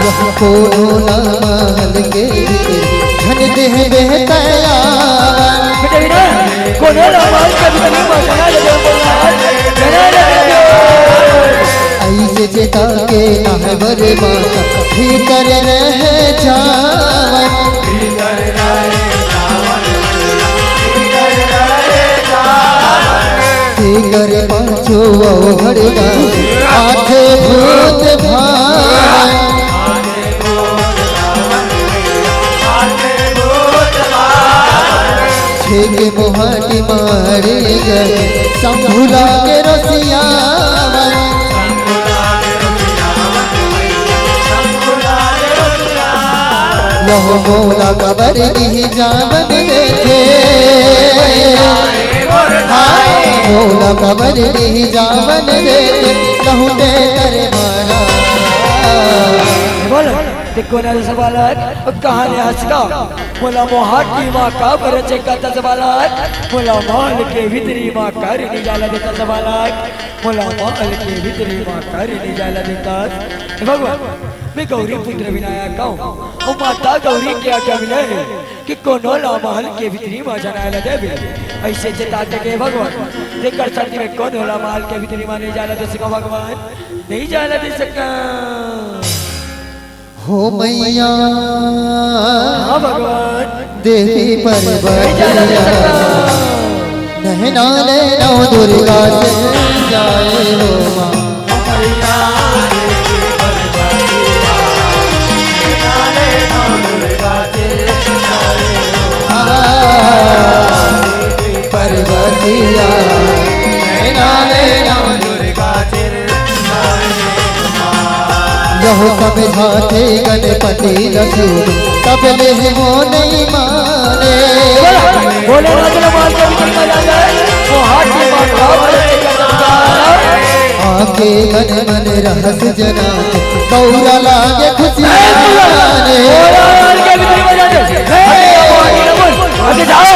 यह कोनो ना महल के भीतर, झन देह बेहतया। बेटा, बेटा, कोनो ना महल के भीतरी मा झन आए ला देबे, झन आए ला देबे। अइसे चेता के नाहवर माता, भीतर रह जावन। तेकर पाछू अवघड़ गाँव, आथे भूत भावन। छेके मोहाटी मारे गए, शंभुला के रसियावन। लहू मोला कबर दिही जावन देखे। हाय, मोला कबर दिही जावन देखे। लहू दे करे मारा। बोल, देखो ना जैसा बालक, कहाँ ले हंस का? मोला मोहाटी माँ का बरचे का तस बालक, मोला महल के भीतरी माँ कर नहीं जाला देता बालक। मोला महल के भीतरी माँ कर नहीं जाला देता। हे भगवान, मैं गौरी पुत्र विनायक हँव, अउ माता गौरी के आज्ञा मिले हे कि कोनो ला महल के भीतरी मा झन आए ला देबे। अइसे चेता के गे भगवान, तेकर सेती मैं कोनो ला महल के भीतरी मा नहीं जाला दे सकँव भगवान, नहीं जाला दे सकँव। हो मैया हाँ भगवान। देवी पर्वतिया, नहना ले नव दुर्गा से जाए हो माँ। हाँ, देवी पर्वतिया, नहना ले नव दुर्गा से यहू समझाथे गणपति ल शिव, तब ले वो नहीं माने। भोलेनाथ ने मान के भी नहीं माना है, वो हाथ में मार खाओ, भले से कर सकता है। आँख के मन मन रहस जनात, गौरा लागे खुशियाँ रे। बोला माल के भीतरी मजा दे। हे, हटे जाओ।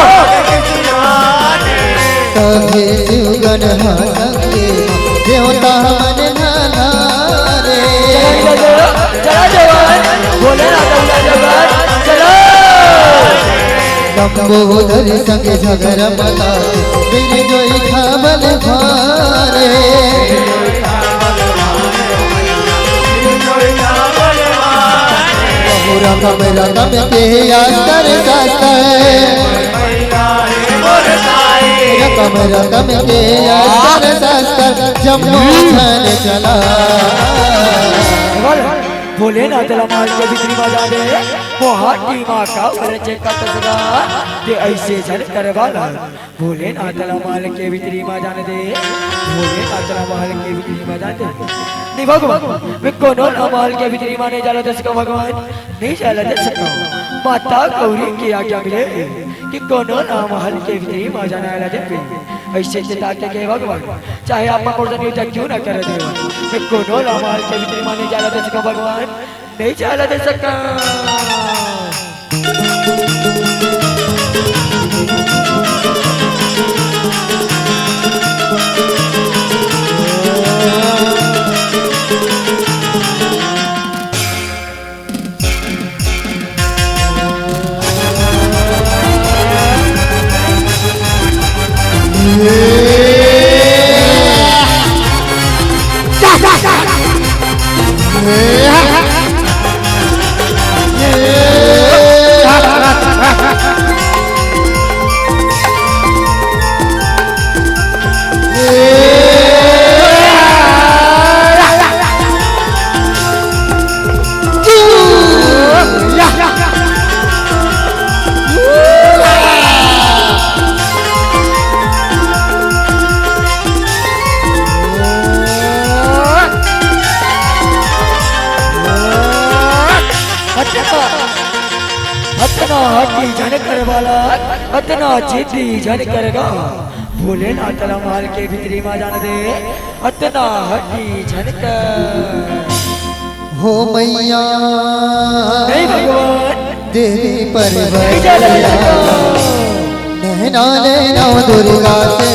सभे शिवगण हा संगे, देवता मन नहारे। चला जाओ, चला जाओ, भोलेनाथ उड़ा जाओ, चलो। लंबोदर संग झगड़ा मचात, बिन जोई खाबल भारे। बहु रकम रकम के अस्त्र शस्त्र, रकम रकम के अस्त्र शस्त्र, जम्मो झन चला। भोलेनाथ ला माल के भीतरी मजा दे, मोहाटी माँ का ऊपर चेक कर सका, ते ऐसे झन करवा ला। भोलेनाथ ला माल के भीतरी मजा दे, भोलेनाथ ला माल के भीतरी मजा दे। नहीं भगवान, मैं कोनो ला माल के भीतरी मा नहीं जाला दे सका भगवान, नहीं जाला दे सका। माता गौरी के आज्ञा मिले कि कोनो ला माल के भीतरी मजा नहीं आला दे। ऐसे चिता के, के भगवान, चाहे आप मोर जन युद्ध क्यों ना कर दे, मैं कोनो ला माल के भीतरी मा नहीं जाला दे सका भगवान, नहीं जाला दे सका। अतना हटी झन कर बालक, अतना जिद्दी झन कर गा। भोलेनाथ ला माल के भीतरी मा जान दे, अतना हटी झन कर। हो मैया, नहीं भगवान। देवी नहीं जा रहा। पार्वतिया, नैना ले नौ दुर्गा से।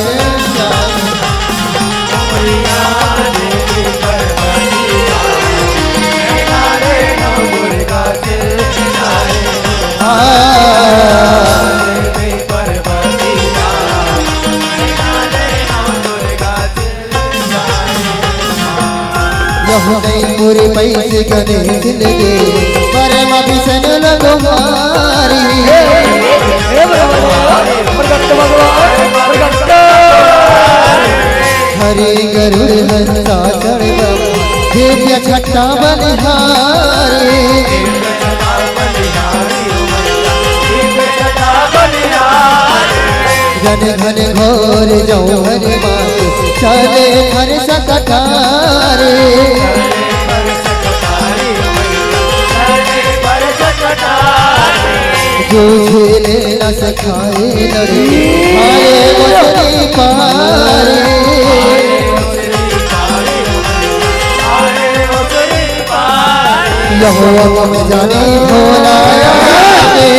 यहू नहीं पूरी पैसे गणेश ले दे, परम विष्णु लगो मारी। हे, हे भगवान, प्रगट भगवान, प्रगट। हरि गरुड़ हंसा चढ़, दिव्य छटा बलिहारी। जन घन घोर जौहर मात, चले हर्ष कटारे। जो झेले न सखाए लड़े, आए उसरी पारे। यहोवा में जानी भोला आए।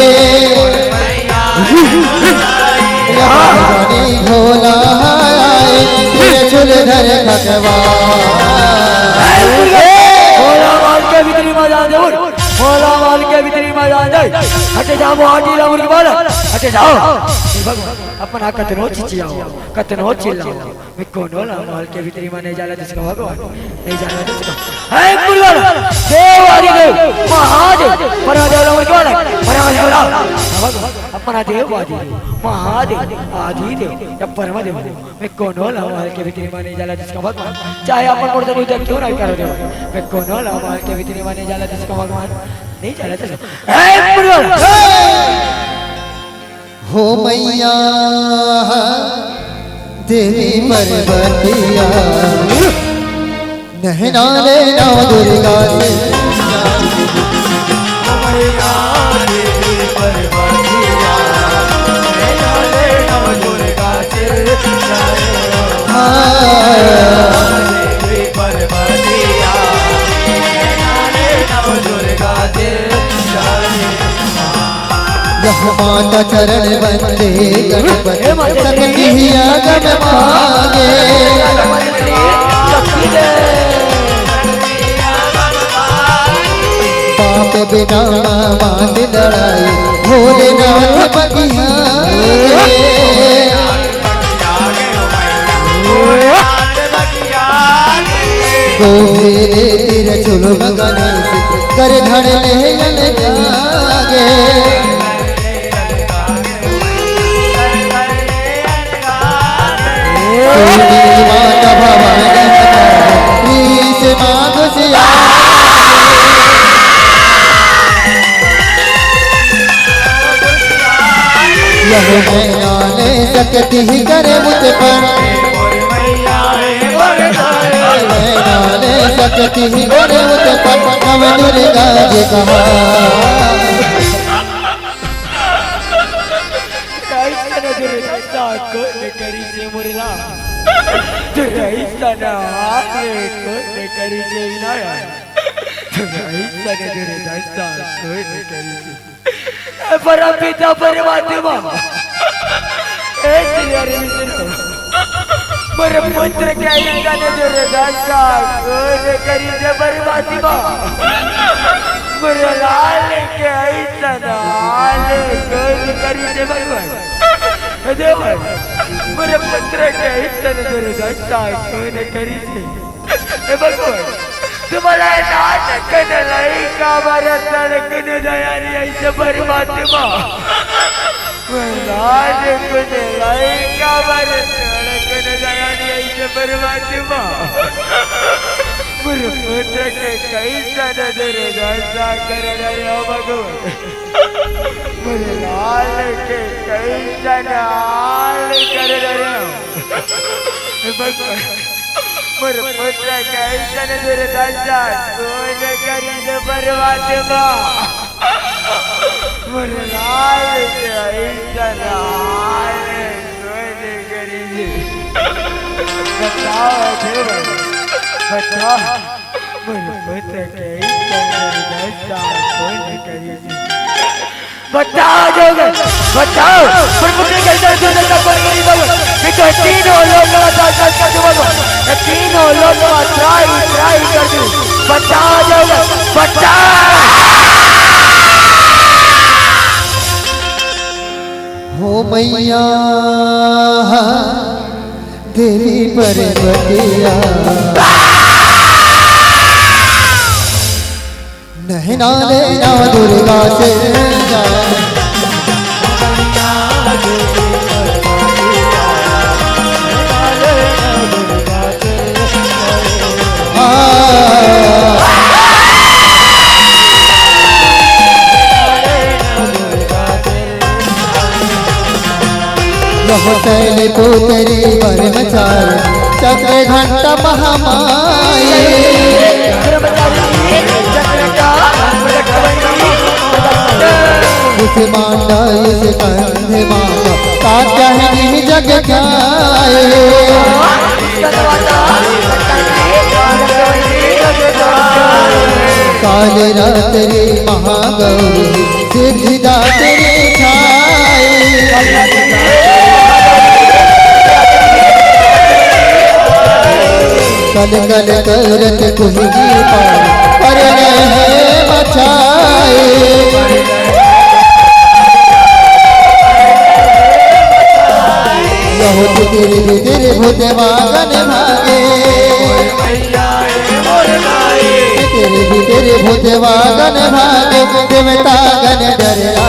यहोवा में जानी भोला आए, त्रिशूल धर खटवा। भोला माल के भीतरी मा जान दे, भोला माल के भीतरी मा जान दे। हटे जाओ, आटी रावण के बालक, हटे जाओ। अपना कतनो चिचियाओ, कतनो चिल्लाओ, मैं कोनो ला माल के भीतरी मा नहीं जाला दे सका भगवान, नहीं जाला दे सका। हे मुरगन, देव आदि देव, महादेव, परमदेव ला मुरगन, परमदेव ला। अपना देव आदि देव, महादेव, आदि देव, या परमदेव, मैं कोनो ला माल के भीतरी मा नहीं जाला दे सका भगवान। चाहे अपन मोर जरूर क्यों नहीं कर दे, मैं कोनो ला माल के भीतरी मा नहीं जाला दे सका भगवान, नहीं जाला दे सका। हे मुरगन, हो मैया देवी पार्वतिया, नैना ले नौ दुर्गा से। हाँ। माता चरण वंदे गणपति, शक्ति ही आगम मांगे। पाप बिना मात लड़ाई, भोलेनाथ बगिया गे। गोफेरे तिर चुलुम गणेश, कर धड़ ले अलगागे। तूने माता भवानी हमारी, ईश माँ दुसियारे। यह मैना ने शक्ति ही करे मुझ पर, मैना ने शक्ति ही करे मुझ पर, नव दुर्गा जी कहा। ऐसा नजर ऐसा कोई न करी से मुरला, तो ऐसा ना आने कोई न करी से विनाया, तो ऐसा नजर ऐसा कोई न करी से। ए परम पिता परमात्मा, ए श्री हरि विष्णु, मोर पुत्र के ऐसा नजर ऐसा कोई न करी से परमात्मा। मोर लाल के ऐसा हाल कोई न करी से भगवान। हे देव, मोर पुत्र के ऐसा नजर ऐसा कोई न करी से। हे भगवान, तुम्हारा नाटक न लई का बार तड़क न दया नहीं ऐसे परमात्मा। नाटक न लई का बार तड़क न दया नहीं ऐसे परमात्मा। मोर पुत्र के कैसा नजर ऐसा कर रहे हो भगवान। मोर लाल के कैसा हाल कर रहे हो। हे भगवान, मोर पुत्र के ऐसन दुर्दशा कोन करिस परमात्मा। मोर लाल के ऐसन हाल कोन करिस। बताओ देव, बताओ। मोर पुत्र के ऐसन दुर्दशा कोन करिस। बताओ देवगन, बताओ। प्रभु के कैसे जो जगत पर गरीब हो, ये तो तीनों लोग का साथ कर दो भगवान। ये तीनों लोग का त्राई, त्राई कर दो। बताओ देवगन, बताओ। हो मैया देवी पार्वतिया। नहना लेना दुर्गा से। लहो शैल पुत्री ब्रह्मचारी, चक्र घंटा महामाई। कुसुमांडा इस कंधे माता, कात्यायनी जग ध्याए। काल रात्रि महागौरी, सिद्धिदात्री छाई। कल कल करत कुंजी पार, पर रहे मचाई। बहुत गिर गिर भूत वागन भागे। तेरे भी तेरे भूत वागन भागे, देवता गण डरला।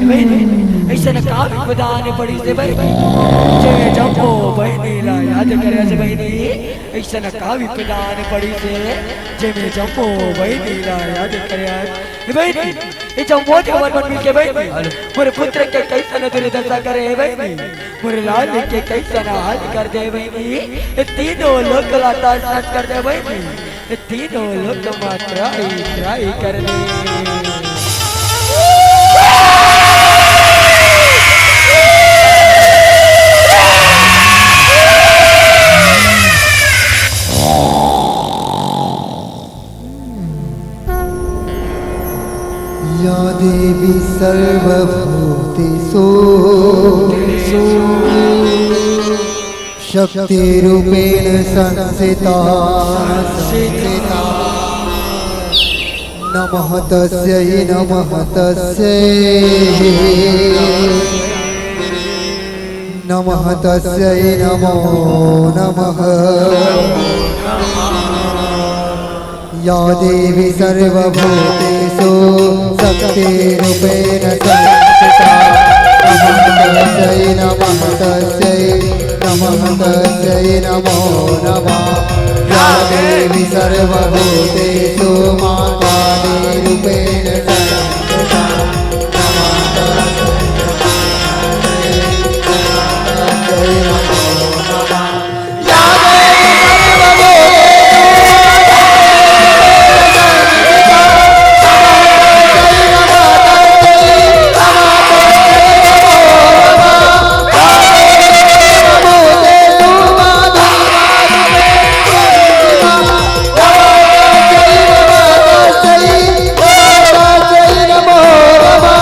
बहिनी, अइसन का विपदा आने पड़िस हे बहिनी, जे जम्मो बहिनी ला याद करे हस बहिनी। अइसन का विपदा आने पड़िस हे, जे में जम्मो बहिनी ला याद करे हस बहिनी। ए जम्मो देवर मन मिलके बहिनी, मोर पुत्र के कइसन दुर्दशा करे हे बहिनी, मोर लाल के कइसन हाल कर दे बहिनी, ए तीनों लोक ला तहस नहस कर दे बहिनी। तीनों लोक मा त्राहि त्राहि करने। देवी सर्वभूतेषु शक्तिरूपेण संस्थिता। नमः तस्यै, नमः तस्यै, नमः तस्यै, नमो नमः। या देवी सर्वभूतेषु शक्तिरूपेण संस्थिता। नमः तस्यै, नमः तस्यै, नमः तस्यै, नमो नमः। या देवी सर्वभूतेषु मां कालीरूपेण संस्थिता। नमः तस्यै, नमः तस्यै, नमः तस्यै, नमो नमः।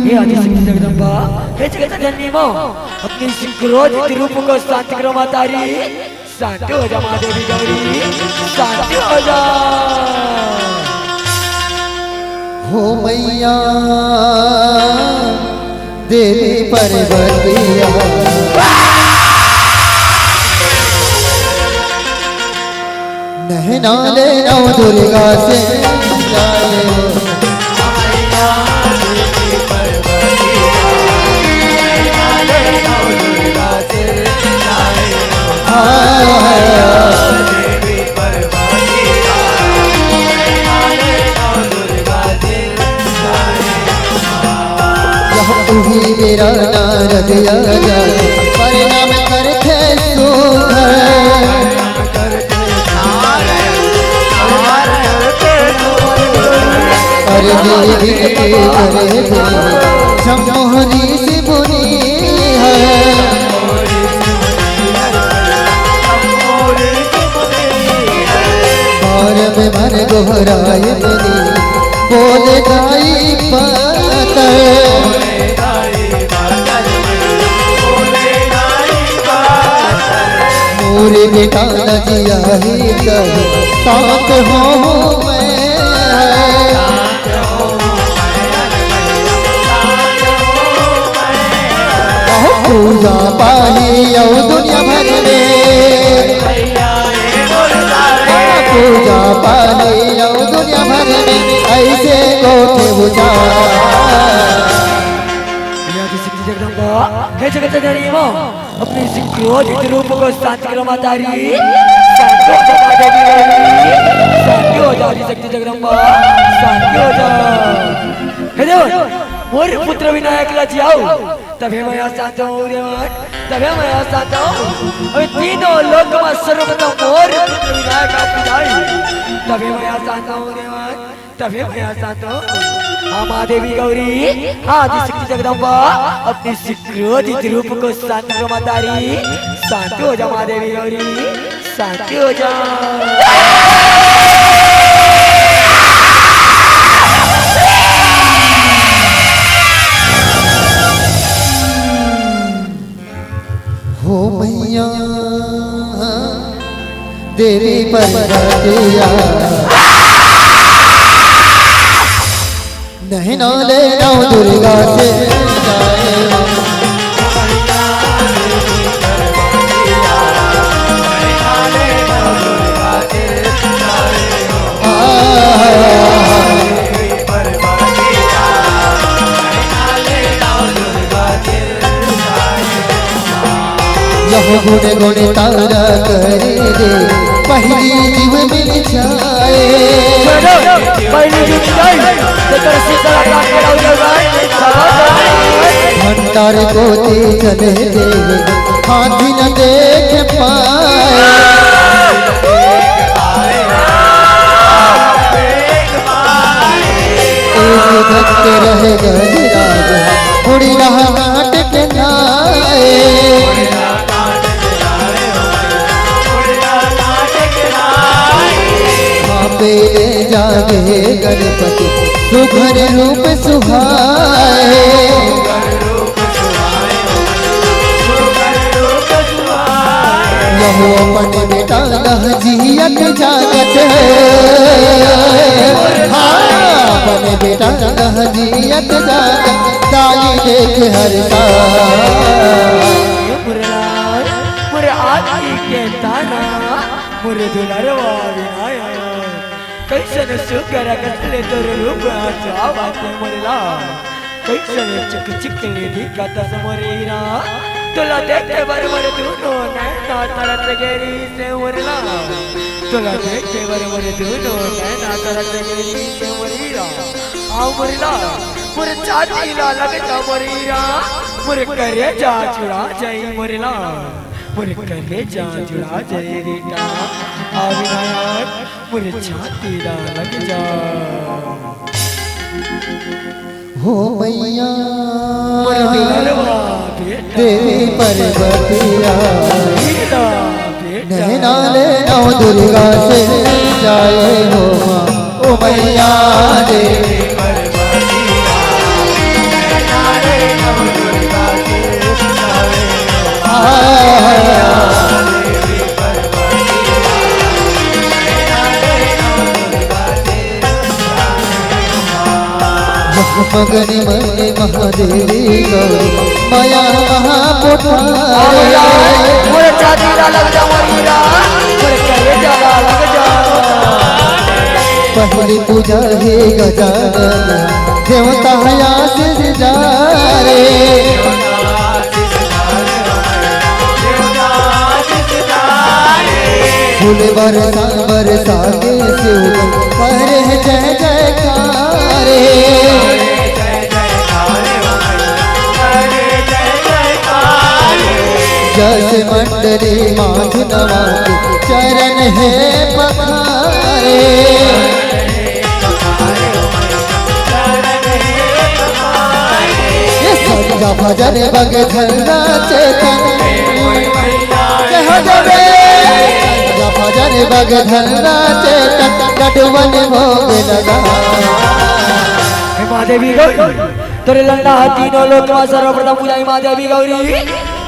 हे आदिशक्ति जगदम्बा, हे जगत जननी माँ, अपने इस क्रोधित रूप को शांत करो माता री, शांत हो जा माँ देवी गौरी, शांत हो जा। हो मैया देवी पार्वतिया, नैना ले नौ दुर्गा से मिलाए हो। यह उही बेरा नारद आया, प्रणाम करथे सुघर। अरे देवी के करे दे, जम्मो ऋषि मुनि है। बार में मन गोहराए मुनि, बोले दाई पातर। मोरे बेटा न जिया ही तब, साथ हो मैं। बहुत पूजा पाही अउ दुनिया भर में, बहुत पूजा पाही अउ दुनिया भर में, ऐसे गोठे बुझा। या आदिशक्ति जगदम्बा, हे जगत जननी माँ, अपने इस क्रोधित रूप को शांत करो माता री, शांत हो जा माता री, शांत हो जा आदिशक्ति जगदम्बा, शांत हो जा। हे देव, मोर पुत्र विनायक ला जियाओ, तभे मैं यहाँ शांत हूँ देवन, तभे मैं यहाँ शांत हूँ। अबे तीनों लोक में सर्वप्रथम मोर पुत्र विनायक आप बुझाई, तभे मैं यहाँ शांत हूँ देवन। तभे मैं यहाँ शांत हूँ। हाँ माँ देवी गौरी, हाँ आदिशक्ति जगदम्बा, अपने इस क्रोधित रूप को शांत करो माता री, शांत हो जा माँ देवी गौरी, शांत हो जा। हो मैया देवी पार्वतिया, नैना ले नौ दुर्गा से मिलाए हो। यह गुण गुण तारा करे दे, पहली जीव मिल जाए। चलो, पहली जीव मिल जाए, तो तेरा सीधा रात खड़ा हो जाएगा। भंडार को दे चले दे, हाथी न देख पाए। एक भक्त रह गए राजा, मुड़िया काट के लाए। आपे ले जागे गणपति सुघर रूप सुहाए। यहो अपन बेटा लह जियत जागत है। हाँ, अपन बेटा लह जियत जागत, दाई देख हर साल। मुरलाल, मुर आदि के तारा, मुर दुलरवा विनायक। कइसन सुघर कस ले तोर रूप आचावत मुरलाल। कइसन चिक चिक ले दिखत हस मोर हीरा। तोला देखे बर मोर दूनो नैना तरस गे रिहिसे मुरलाल। तोला देखे बर मोर दूनो नैना तरस गे रिहिसे मोर हीरा। आ मुरलाल, मोर छाती ला लग जा मोर हीरा। मोर करेजा जुड़ा जाई मुरलाल। मोर करेजा जुड़ा जाई बेटा। आ विनायक, मोर छाती ला लग जा। हो मैया, मोर दुलरवा बेटा। देवी पार्वतिया, हीरा बेटा। नैना ले नौ दुर्गा से जाए हो माँ। ओ मैया, देवी पार्वतिया, नैना ले नौ दुर्गा से जाए हो माँ। आ, मगन मन महादेवी गौरी, माया महापुठारे। मोर छाती ला लग जा मोर हीरा, मोर करेजा ला लग जा। पहली पूजा हे गजानन, देवता हे आशीष जा रे। फूल बरसा बरसा के शिव करे जय जयकार। जस मंडली माथ नवा के चरण हे पखारे। ये संध्या भजन बग धरना चेतन। जय हो देवे। संध्या भजन बग धरना चेतन, नटवन भोग लगा। हे माँ देवी गौरी, तोरे लंडा ह तीनों लोक मा सर्वप्रथम पूजाई माँ देवी गौरी।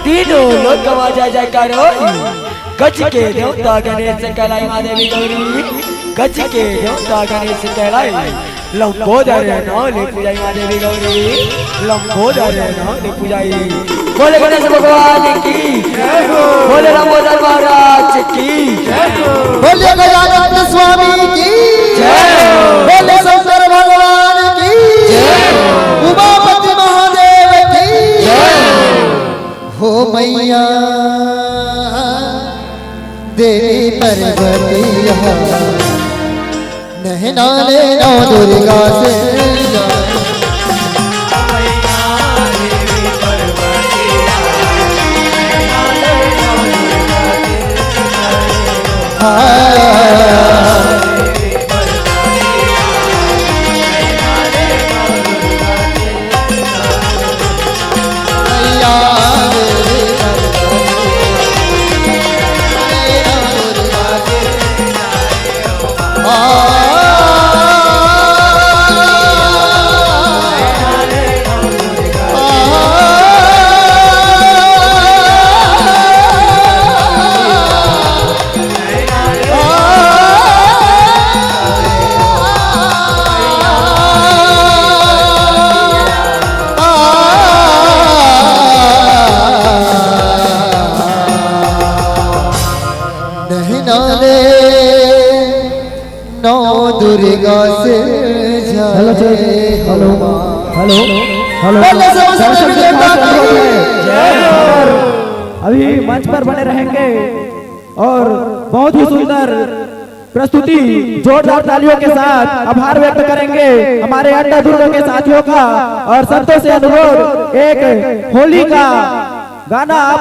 तीनों लोक मा जय जयकार होई। गज के देवता गणेश कहलाई माँ देवी गौरी। गज के देवता गणेश कहलाई। लंबोदर नाव ले पूजाई माँ देवी गौरी, लंबोदर नाव ले पूजाई। बोले गणेश भगवान की, बोले लंबोदर महाराज की, बोले गजानन स्वामी की, बोले शंकर भगवान की, उमापति महादेव की। हो मैया देवी पार्वतिया, नैना ले नौ दुर्गा से जा। हाँ। नैना ले नौ दुर्गा से हेलो सर, जाए हेलो, हेलो, हेलो, हेलो। बोलो, समस्त दर्शक देवता की जय हो। अभी मंच पर बने रहेंगे और बहुत ही सुंदर प्रस्तुति, जोरदार तालियों के साथ आभार व्यक्त करेंगे हमारे अंडा दुर्ग के साथियों का। और संतों से अनुरोध, एक होली का गाना आप